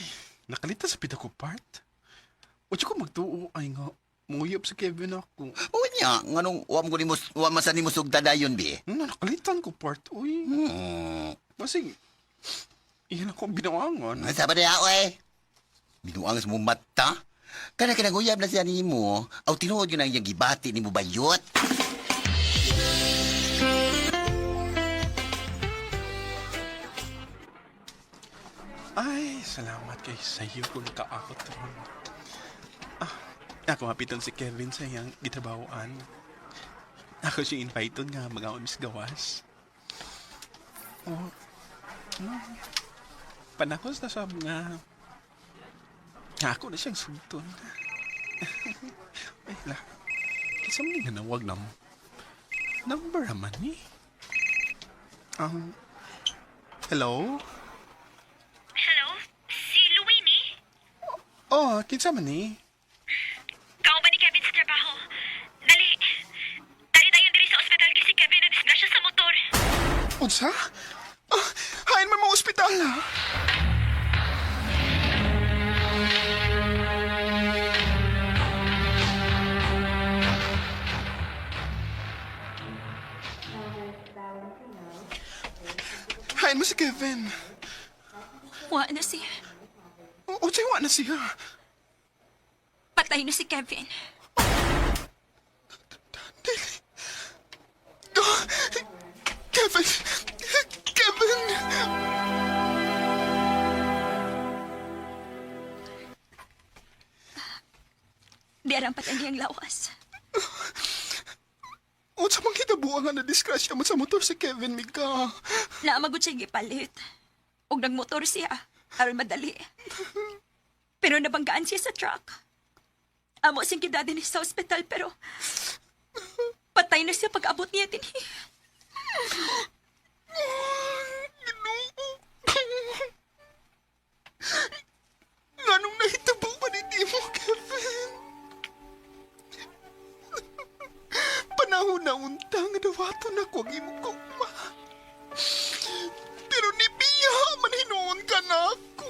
Nakalita sa pita ko part. Wa ko magtuo ay nga muyop sa Kevin ako. Unya, nganong wa mo nimo wa man sa nimo sugta dayon bi? Nakalitan ko part. Uy, basig iyan ako binawangon. Ano sabi niya, oy? Binuang sa mong mata? Kana kinanguyab na siya nimo, aw tinuod yun ang iyang gibati nimo bayot. Ay, salamat kay sayo kung nakaakot ron. Ah, ako hapiton si Kevin sa iyang gitrabahoan. Ako siya invite nga mga mis gawas. Oh, no. Panakos na siya nga. Ako na siyang sulton. Ay, la. Kisa mo nga nawag na mo. Number naman ni. Hello? Hello? Si Louie ni? Oh, kinsa man ni? Kauban ni Kevin sa trabaho. Dali. Dali tayo diri sa ospital kasi Kevin na disgrasya sa motor. Unsa? Ah, hain man mo ospital ah. Hain mo si Kevin. Wa na siya. Unsay wa na siya? Patay na si Kevin. Dili. Ah, Kevin! Kevin! Di aram patay niyang lawas. Unsa man kitabuang nga na-disgrasya mo sa motor si Kevin, Mika? Naamagod siya gipalit. Og nagmotor siya. Aron madali. Pero nabanggaan siya sa truck. Amo siyang gidadi ni sa ospital pero patay na siya pag-abot niya dinhi. Ginoo. Nganong nahitabo pa ni Timo, Kevin? Panahon na unta nga dawaton ako ang imong kugma. Pero ni Pia, man hinuon ka na ako.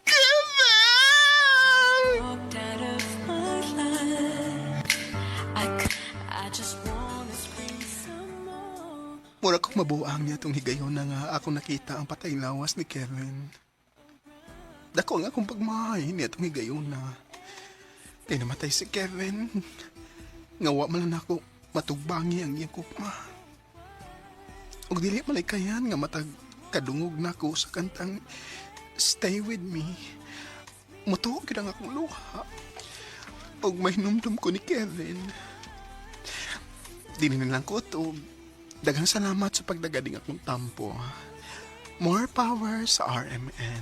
Kevin! Walked out of my life. I just wanna scream some more. Mura kong mabuang niya itong higayon na nga ako nakita ang patay lawas ni Kevin. Dako ang akong pagmahay niya itong higayon na. Kaya namatay si Kevin. Nga wa man lang ako Matugbangi ang iyang kupma. Ug dili malikayan nga matag kadungog nako sa kantang Stay With Me. Mutuo gyud ang akong luha. Ug mahinumdum ko ni Kevin. Dili na lang ko to. Daghang salamat sa pagdagading akong tampo. More power sa RMN.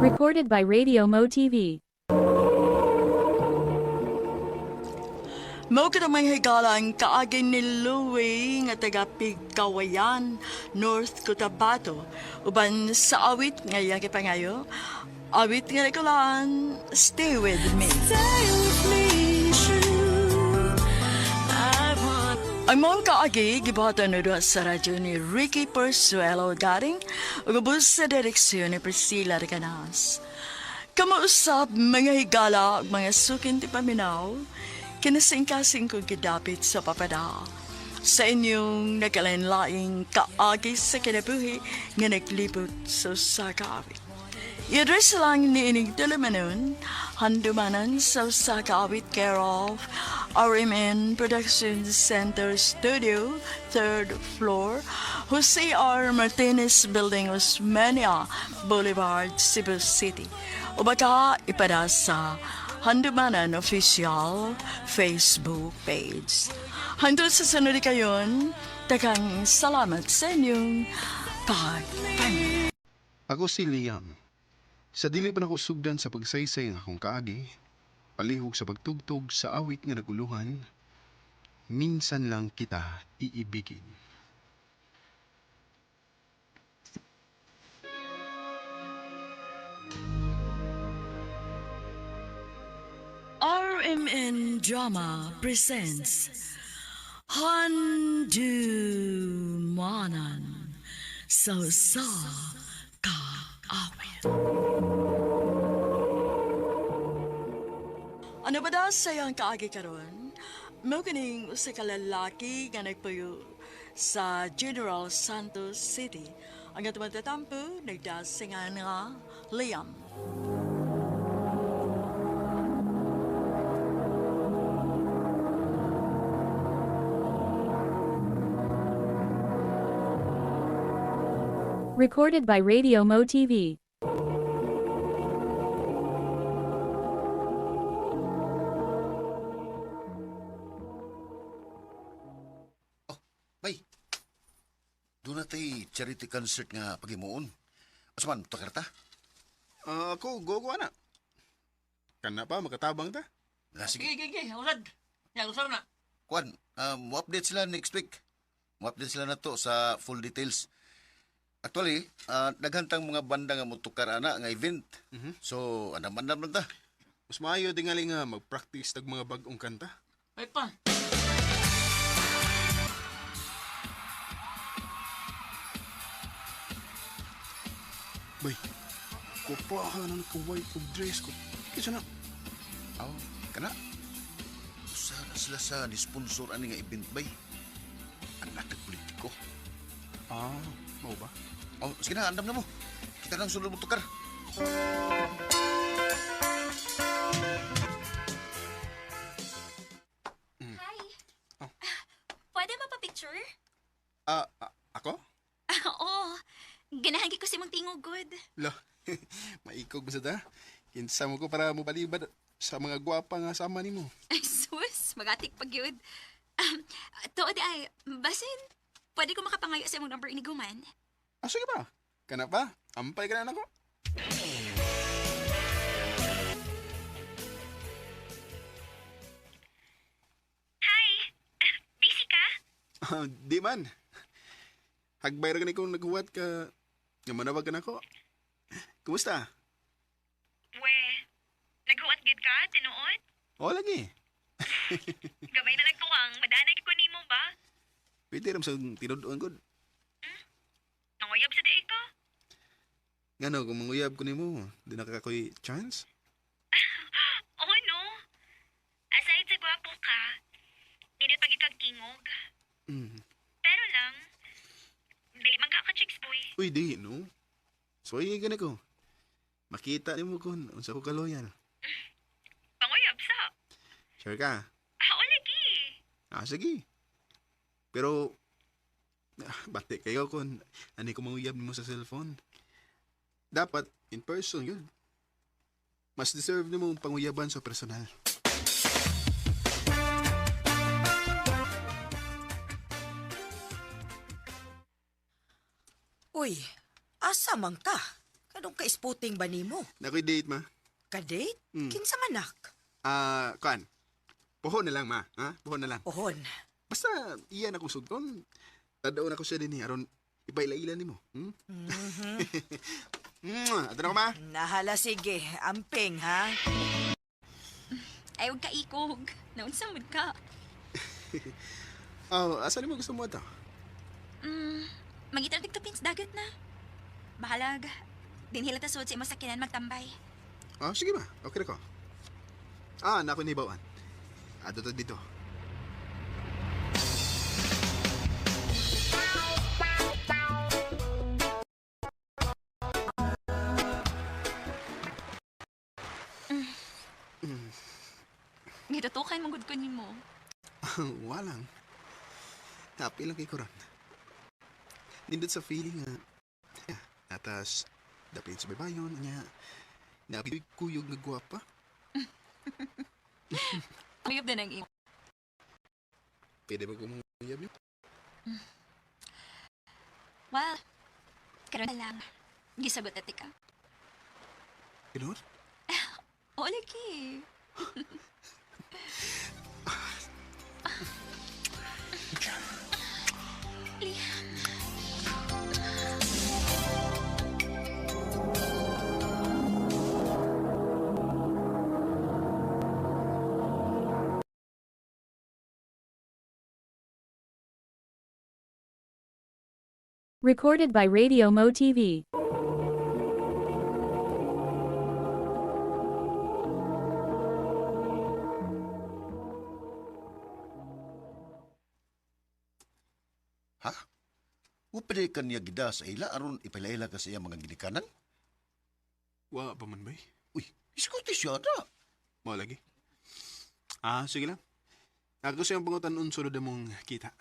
Recorded by Radio Mo TV. Mao kita may higala ang kaagi ni Louie nga taga Pigkawayan, North Cotabato. Uban sa awit nga iyang gipangayo, awit nga nagkulaan, Stay With Me. Stay with me, true. I want Ang mong kaagi, gibuhatan na doon sa radyo ni Ricky Persuelo Garing, ug ubos sa direksyon ni Priscilla Recanas. Kamausap mga higala ug mga sukin ti paminaw, kinasingkasing kong gidapit sa papada. Sa inyong nagkalain-laing kaagi sa kinabuhi nga naglibot sa usa ka awit. I-address lang ni ining tulumanon, handumanan sa usa ka awit care of RMN Production Center Studio, third floor, Jose R. Martinez Building, Osmeña Boulevard, Cebu City. O baka ipada sa Handumanan Official Facebook page. Hangtod sa sunod kayon, takang salamat sa inyong pagpaminaw. Ako si Liam. Sa dili pa nako sugdan sa pagsaysay ang akong kaagi, palihog sa pagtugtog sa awit nga naguluhan, minsan lang kita iibigin. RMN Drama presents Handumanan sa sa kaawit. Ano ba daw sa iyang kaagi karon? Mao kining usa ka lalaki nga nagpuyo sa General Santos City. Ang atong tatampo nagdasingan nga Liam. Recorded by Radio Mo TV. Bay, doon na tay charity concert nga pagimuon. Asa man, takarta? Ah, ako, go ko na. Kana pa, makatabang ta. Ah, sige. Sige, sige, sige. Usad. Ya, usad na. Kwan, mo-update sila next week. Mo-update sila na to sa full details. Actually, daghan tang mga banda nga motukar ana nga event. So, andam-andam lang ta. Mas maayo tingali nga mag-practice tag mga bag-ong kanta. Ay pa. Bay, kupahan ang kaway og dress ko. Kisa na. Aw, kana. Usa na sila sa ni sponsor ani nga event bay. Anak ng politiko. Ah, mao ba? Oh, sige na, andam na mo. Kita lang sulod mo tukar. Hi. Pwede mapapicture? Ah, ah, ako? Oo. Ganahan ko si mong tingog good. Lo, maikog ba sa ta? Kinsa mo ko para mobalibad sa mga gwapa nga sama nimo. Ay, sus. Magatik pag yun. Um, tuod ay, basin, pwede ko makapangayo sa imong number ni Guman. Ah, sige ba? Kana pa? Ampay ka na nako. Hi! Busy ka? Ah, di man. Hagbay ra gani kong naghuwat ka nga manawag ka nako. Kumusta? We, naghuwat gid ka, tinuod? O lagi. Gamay na nagtuwang, madanay ko nimo ba? Pwede ram sa tinud-on gud. Nanguyab sa diay ka? Ngano kung manguyab ko nimo, di na ka ko'y chance? Oo, no. Aside sa gwapo ka, nindot pag ikag tingog. Pero lang, dili man ka ka-chicks boy. Uy, di, no? So, ay, gani ko. Makita nimo kun unsa ko ka-loyal. Panguyab sa. Sure ka? Ah, o lagi. Ah, sige. Pero, bate kayo kung ano ko manguyab nimo sa cellphone. Dapat, in person, yun. Mas deserve nimo ang panguyaban sa personal. Uy, asa man ka? Kanong ka-sputing ba nimo? Nakoy date, ma. Ka-date? Mm. Kinsa manak? Ah, kuan. Puhon na lang, ma. Ha? Puhon na lang. Pohon. Basta, iyan ako sugton. Tadaon ako siya din eh. Aron, ipaila-ila nimo. Hmm? Mwah! Ato na ko, ma. Nahala sige, amping ha. Ay, huwag ka ikog. Naunsa man ka. Oh, asa nimo gusto mo ato? Mm, mangita na tupin sa dagat na. Bahalag. Dinhila ta sud sa imong sakinan magtambay. Ah, sige ma. Okay na ko. Ah, nako ni bawaan. Ato to dito. Gitutukan mong gud ko nimo. Walang. Happy lang kay Koran. Nindot sa feeling nga. Atas, dapin sa baybayon, anya. Napi kuyog nga gwapa. Uyab din ang imo. Pwede ba kumuyab yun? Well, karon na lang. Gisagot na tika. Kinor? Oo, lagi. Liam. Recorded by Radio Mo TV. Ha? Upili ka niya gida sa ila aron ipaila ka sa iya mga ginikanan? Wa pa man bay. Uy, iskuti siya na. Mao lagi. Ah, sige lang. Ako sa iyong pangutan-on sulod mong kita.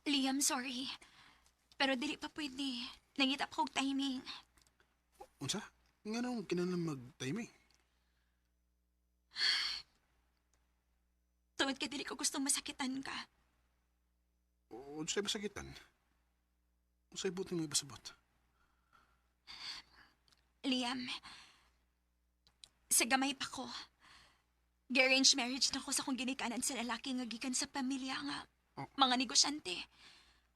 Liam, sorry. Pero dili pa pwede. Nangita pa kog timing. Unsa? Nga nung kinahanglan mag-timing. Tungod kay dili ko gustong masakitan ka. Unsay masakitan? Unsay buti mo ipasabot? Liam, sa gamay pa ko. Gi-arrange marriage na ko sa kong ginikanan sa lalaki nga gikan sa pamilya nga Oh. mga negosyante.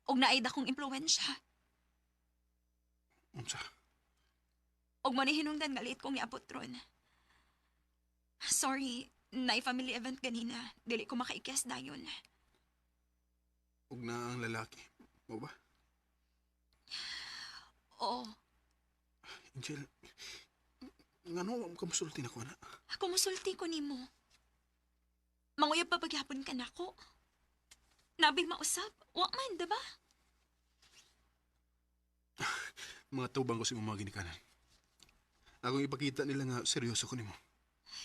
Og naay dakong impluwensya. Unsa? Og mo ni hinungdan nga liit kong iabot ron. Sorry, naay family event ganina. Dili ko makaikyas dayon. Ug na ang lalaki. Mao ba? Oo, Angel, ngano ka musulti na ko na? ako musulti ko nimo. Manguyab pa pagyapon ka nako. Nabi mausap, wa man, diba? Mga tubang ko sa imong mga ginikanan. Akong ipakita nila nga seryoso ko nimo.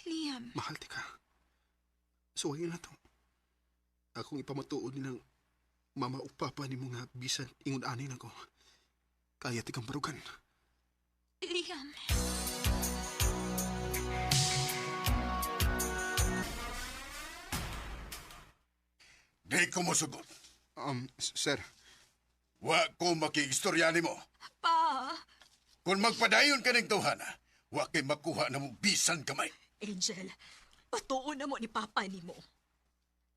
Liam, Mahal ti ka. Suwayin na to. Akong ipamatuod nilang mama ug papa nimo nga bisan ingon ani nako. Kaya ti kang barugan. Liam. Di ko mosugot. Sir, Wa ko makiistorya nimo. Pa, Kung magpadayon ka ning tawhana, wa kay makuha na mo bisan kamay. Angel, patuon na mo ni Papa nimo.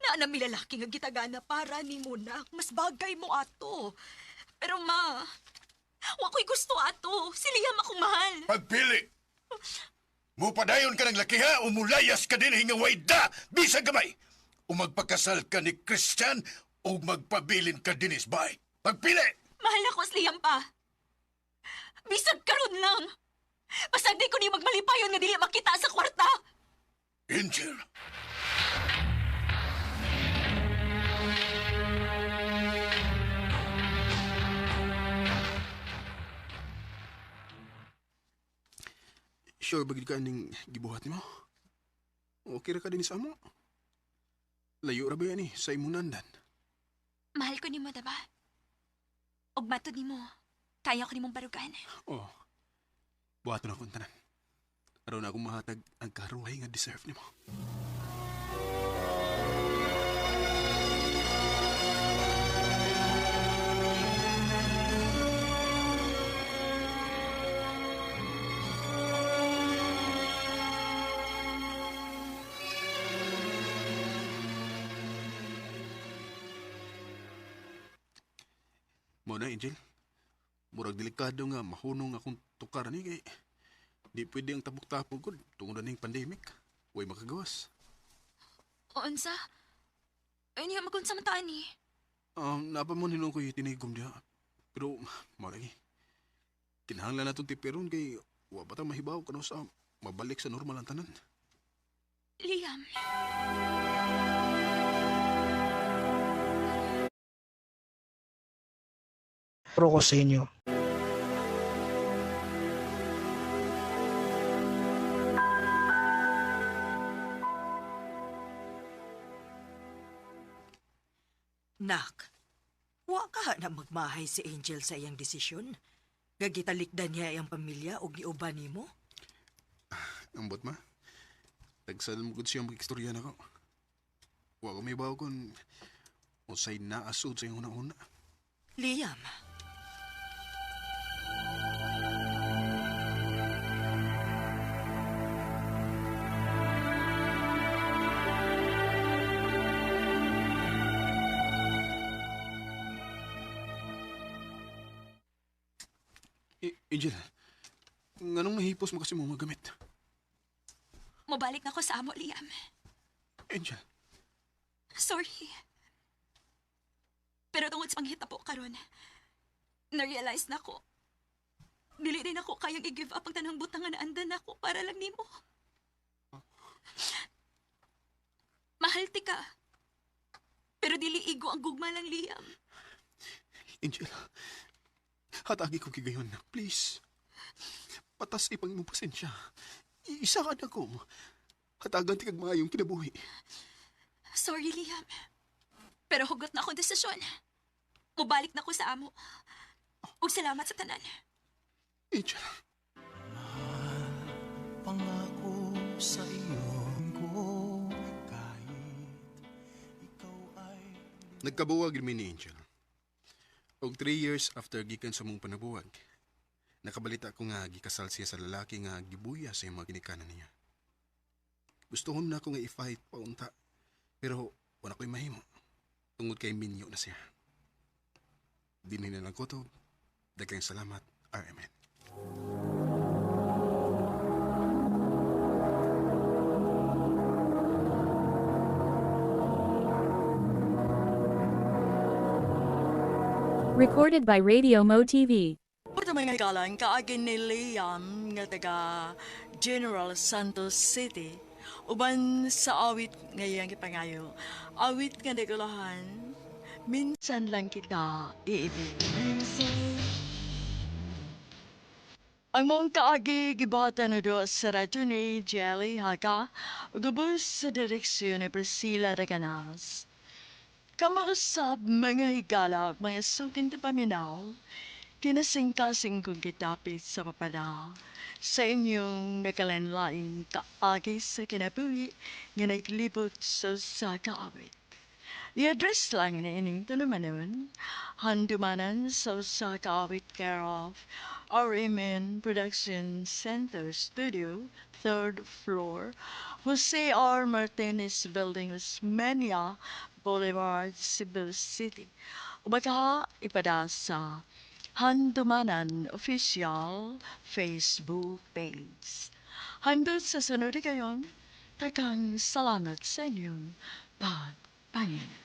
Naa na mi lalaki nga gitagana para nimo na. Mas bagay mo ato. pero ma, wa ko'y gusto ato. Si Liam akong mahal. Pagpili. Mupadayon ka ng lakiha o mulayas ka din nga wayda bisan gamay. O magpakasal ka ni Christian o magpabilin ka dinis bay. Pagpili. Mahal ako si Liam pa. Bisag karon lang. Basta di ko ni magmalipayon nga dili makita sa kwarta. Angel. Sure ba gid ka aning gibuhat nimo? Okay ra ka din sa amo. Layo ra ba yan eh, sa imong nandan? Mahal ko nimo, diba? Ug matod nimo, kaya ko nimong barugan. Oh. Buhaton akong tanan. Aron akong mahatag ang karuhay nga deserve nimo. Mo na, Angel. Murag delikado nga mahunong akong tukar ni kay di pwede ang tabok-tapok ko tungod na ning pandemic. Way makagawas. O unsa? Ay niya magunsa man taan ni. Napa mo nilong ko tinigom diha. Pero mao lagi. Kinahanglan natong tipiron kay wa pa ta mahibaw kano sa mabalik sa normal ang tanan. Liam. Ko sa inyo. Nak, wa ka na magmahay si Angel sa iyang desisyon. Gagitalikdan niya iyang pamilya og giuban nimo. Ambot ma. Tagsal mo gud siya mag-istorya nako. Wa ko mahibaw kung unsay naasud sa iyang una-una. Liam, Angel, nganong nahipos mo kasi mo mga gamit? Mobalik na ko sa amo, Liam. Angel, Sorry. Pero tungod sa panghitabo karon, na-realize na ko. Dili rin ako kayang i-give up ang tanang butang nga naandan nako para lang nimo. Mahal ti ka. Pero dili igo ang gugma lang, Liam. Angel, hatagi ko kigayon. Please. Patas ipang imong pasensya. Isa ka na ko. Hatagan ti kag maayong kinabuhi. Sorry, Liam. Pero hugot na akong desisyon. Mubalik na ko sa amo. Ug salamat sa tanan. Angel. Pangako sa iyo ko kahit ikaw ay Nagkabuwag mi ni Angel. Og 3 years after gikan sa mong panabuwag, nakabalita ko nga gikasal siya sa lalaki nga gibuya sa iyang mga ginikanan niya. Gusto na ko nga i-fight paunta, pero wala ko'y mahimo. Tungod kay minyo na siya. Dinhi na lang ko to. Daghang salamat, RMN. Recorded by Radio Mo TV. Ito mga galang kaagi ni Liam nga taga General Santos City. Uban sa awit ngayang gipangayo. Awit nga nagulahan, minsan lang kita iibig. Ang mong kaagi gibata na do sa radyo ni Jelly Haka, gubos sa direksyon ni Priscilla Reganas. Kamausap mga higala, mga sukin paminaw, kinasing-kasing kong kitapit sa papada sa inyong nakalanlaing kaagi sa kinabuhi nga naglibot sa sa kaawit. I-address lang ni ining tulumanon, handumanan sa usa kaawit care of RMN Production Center Studio, third floor, Jose R. Martinez Building, Osmeña Boulevard, Cebu City. Baka ipada sa Handumanan Official Facebook page. Hanggang sa sunod kayon, tagang salamat sa inyong pagpangin.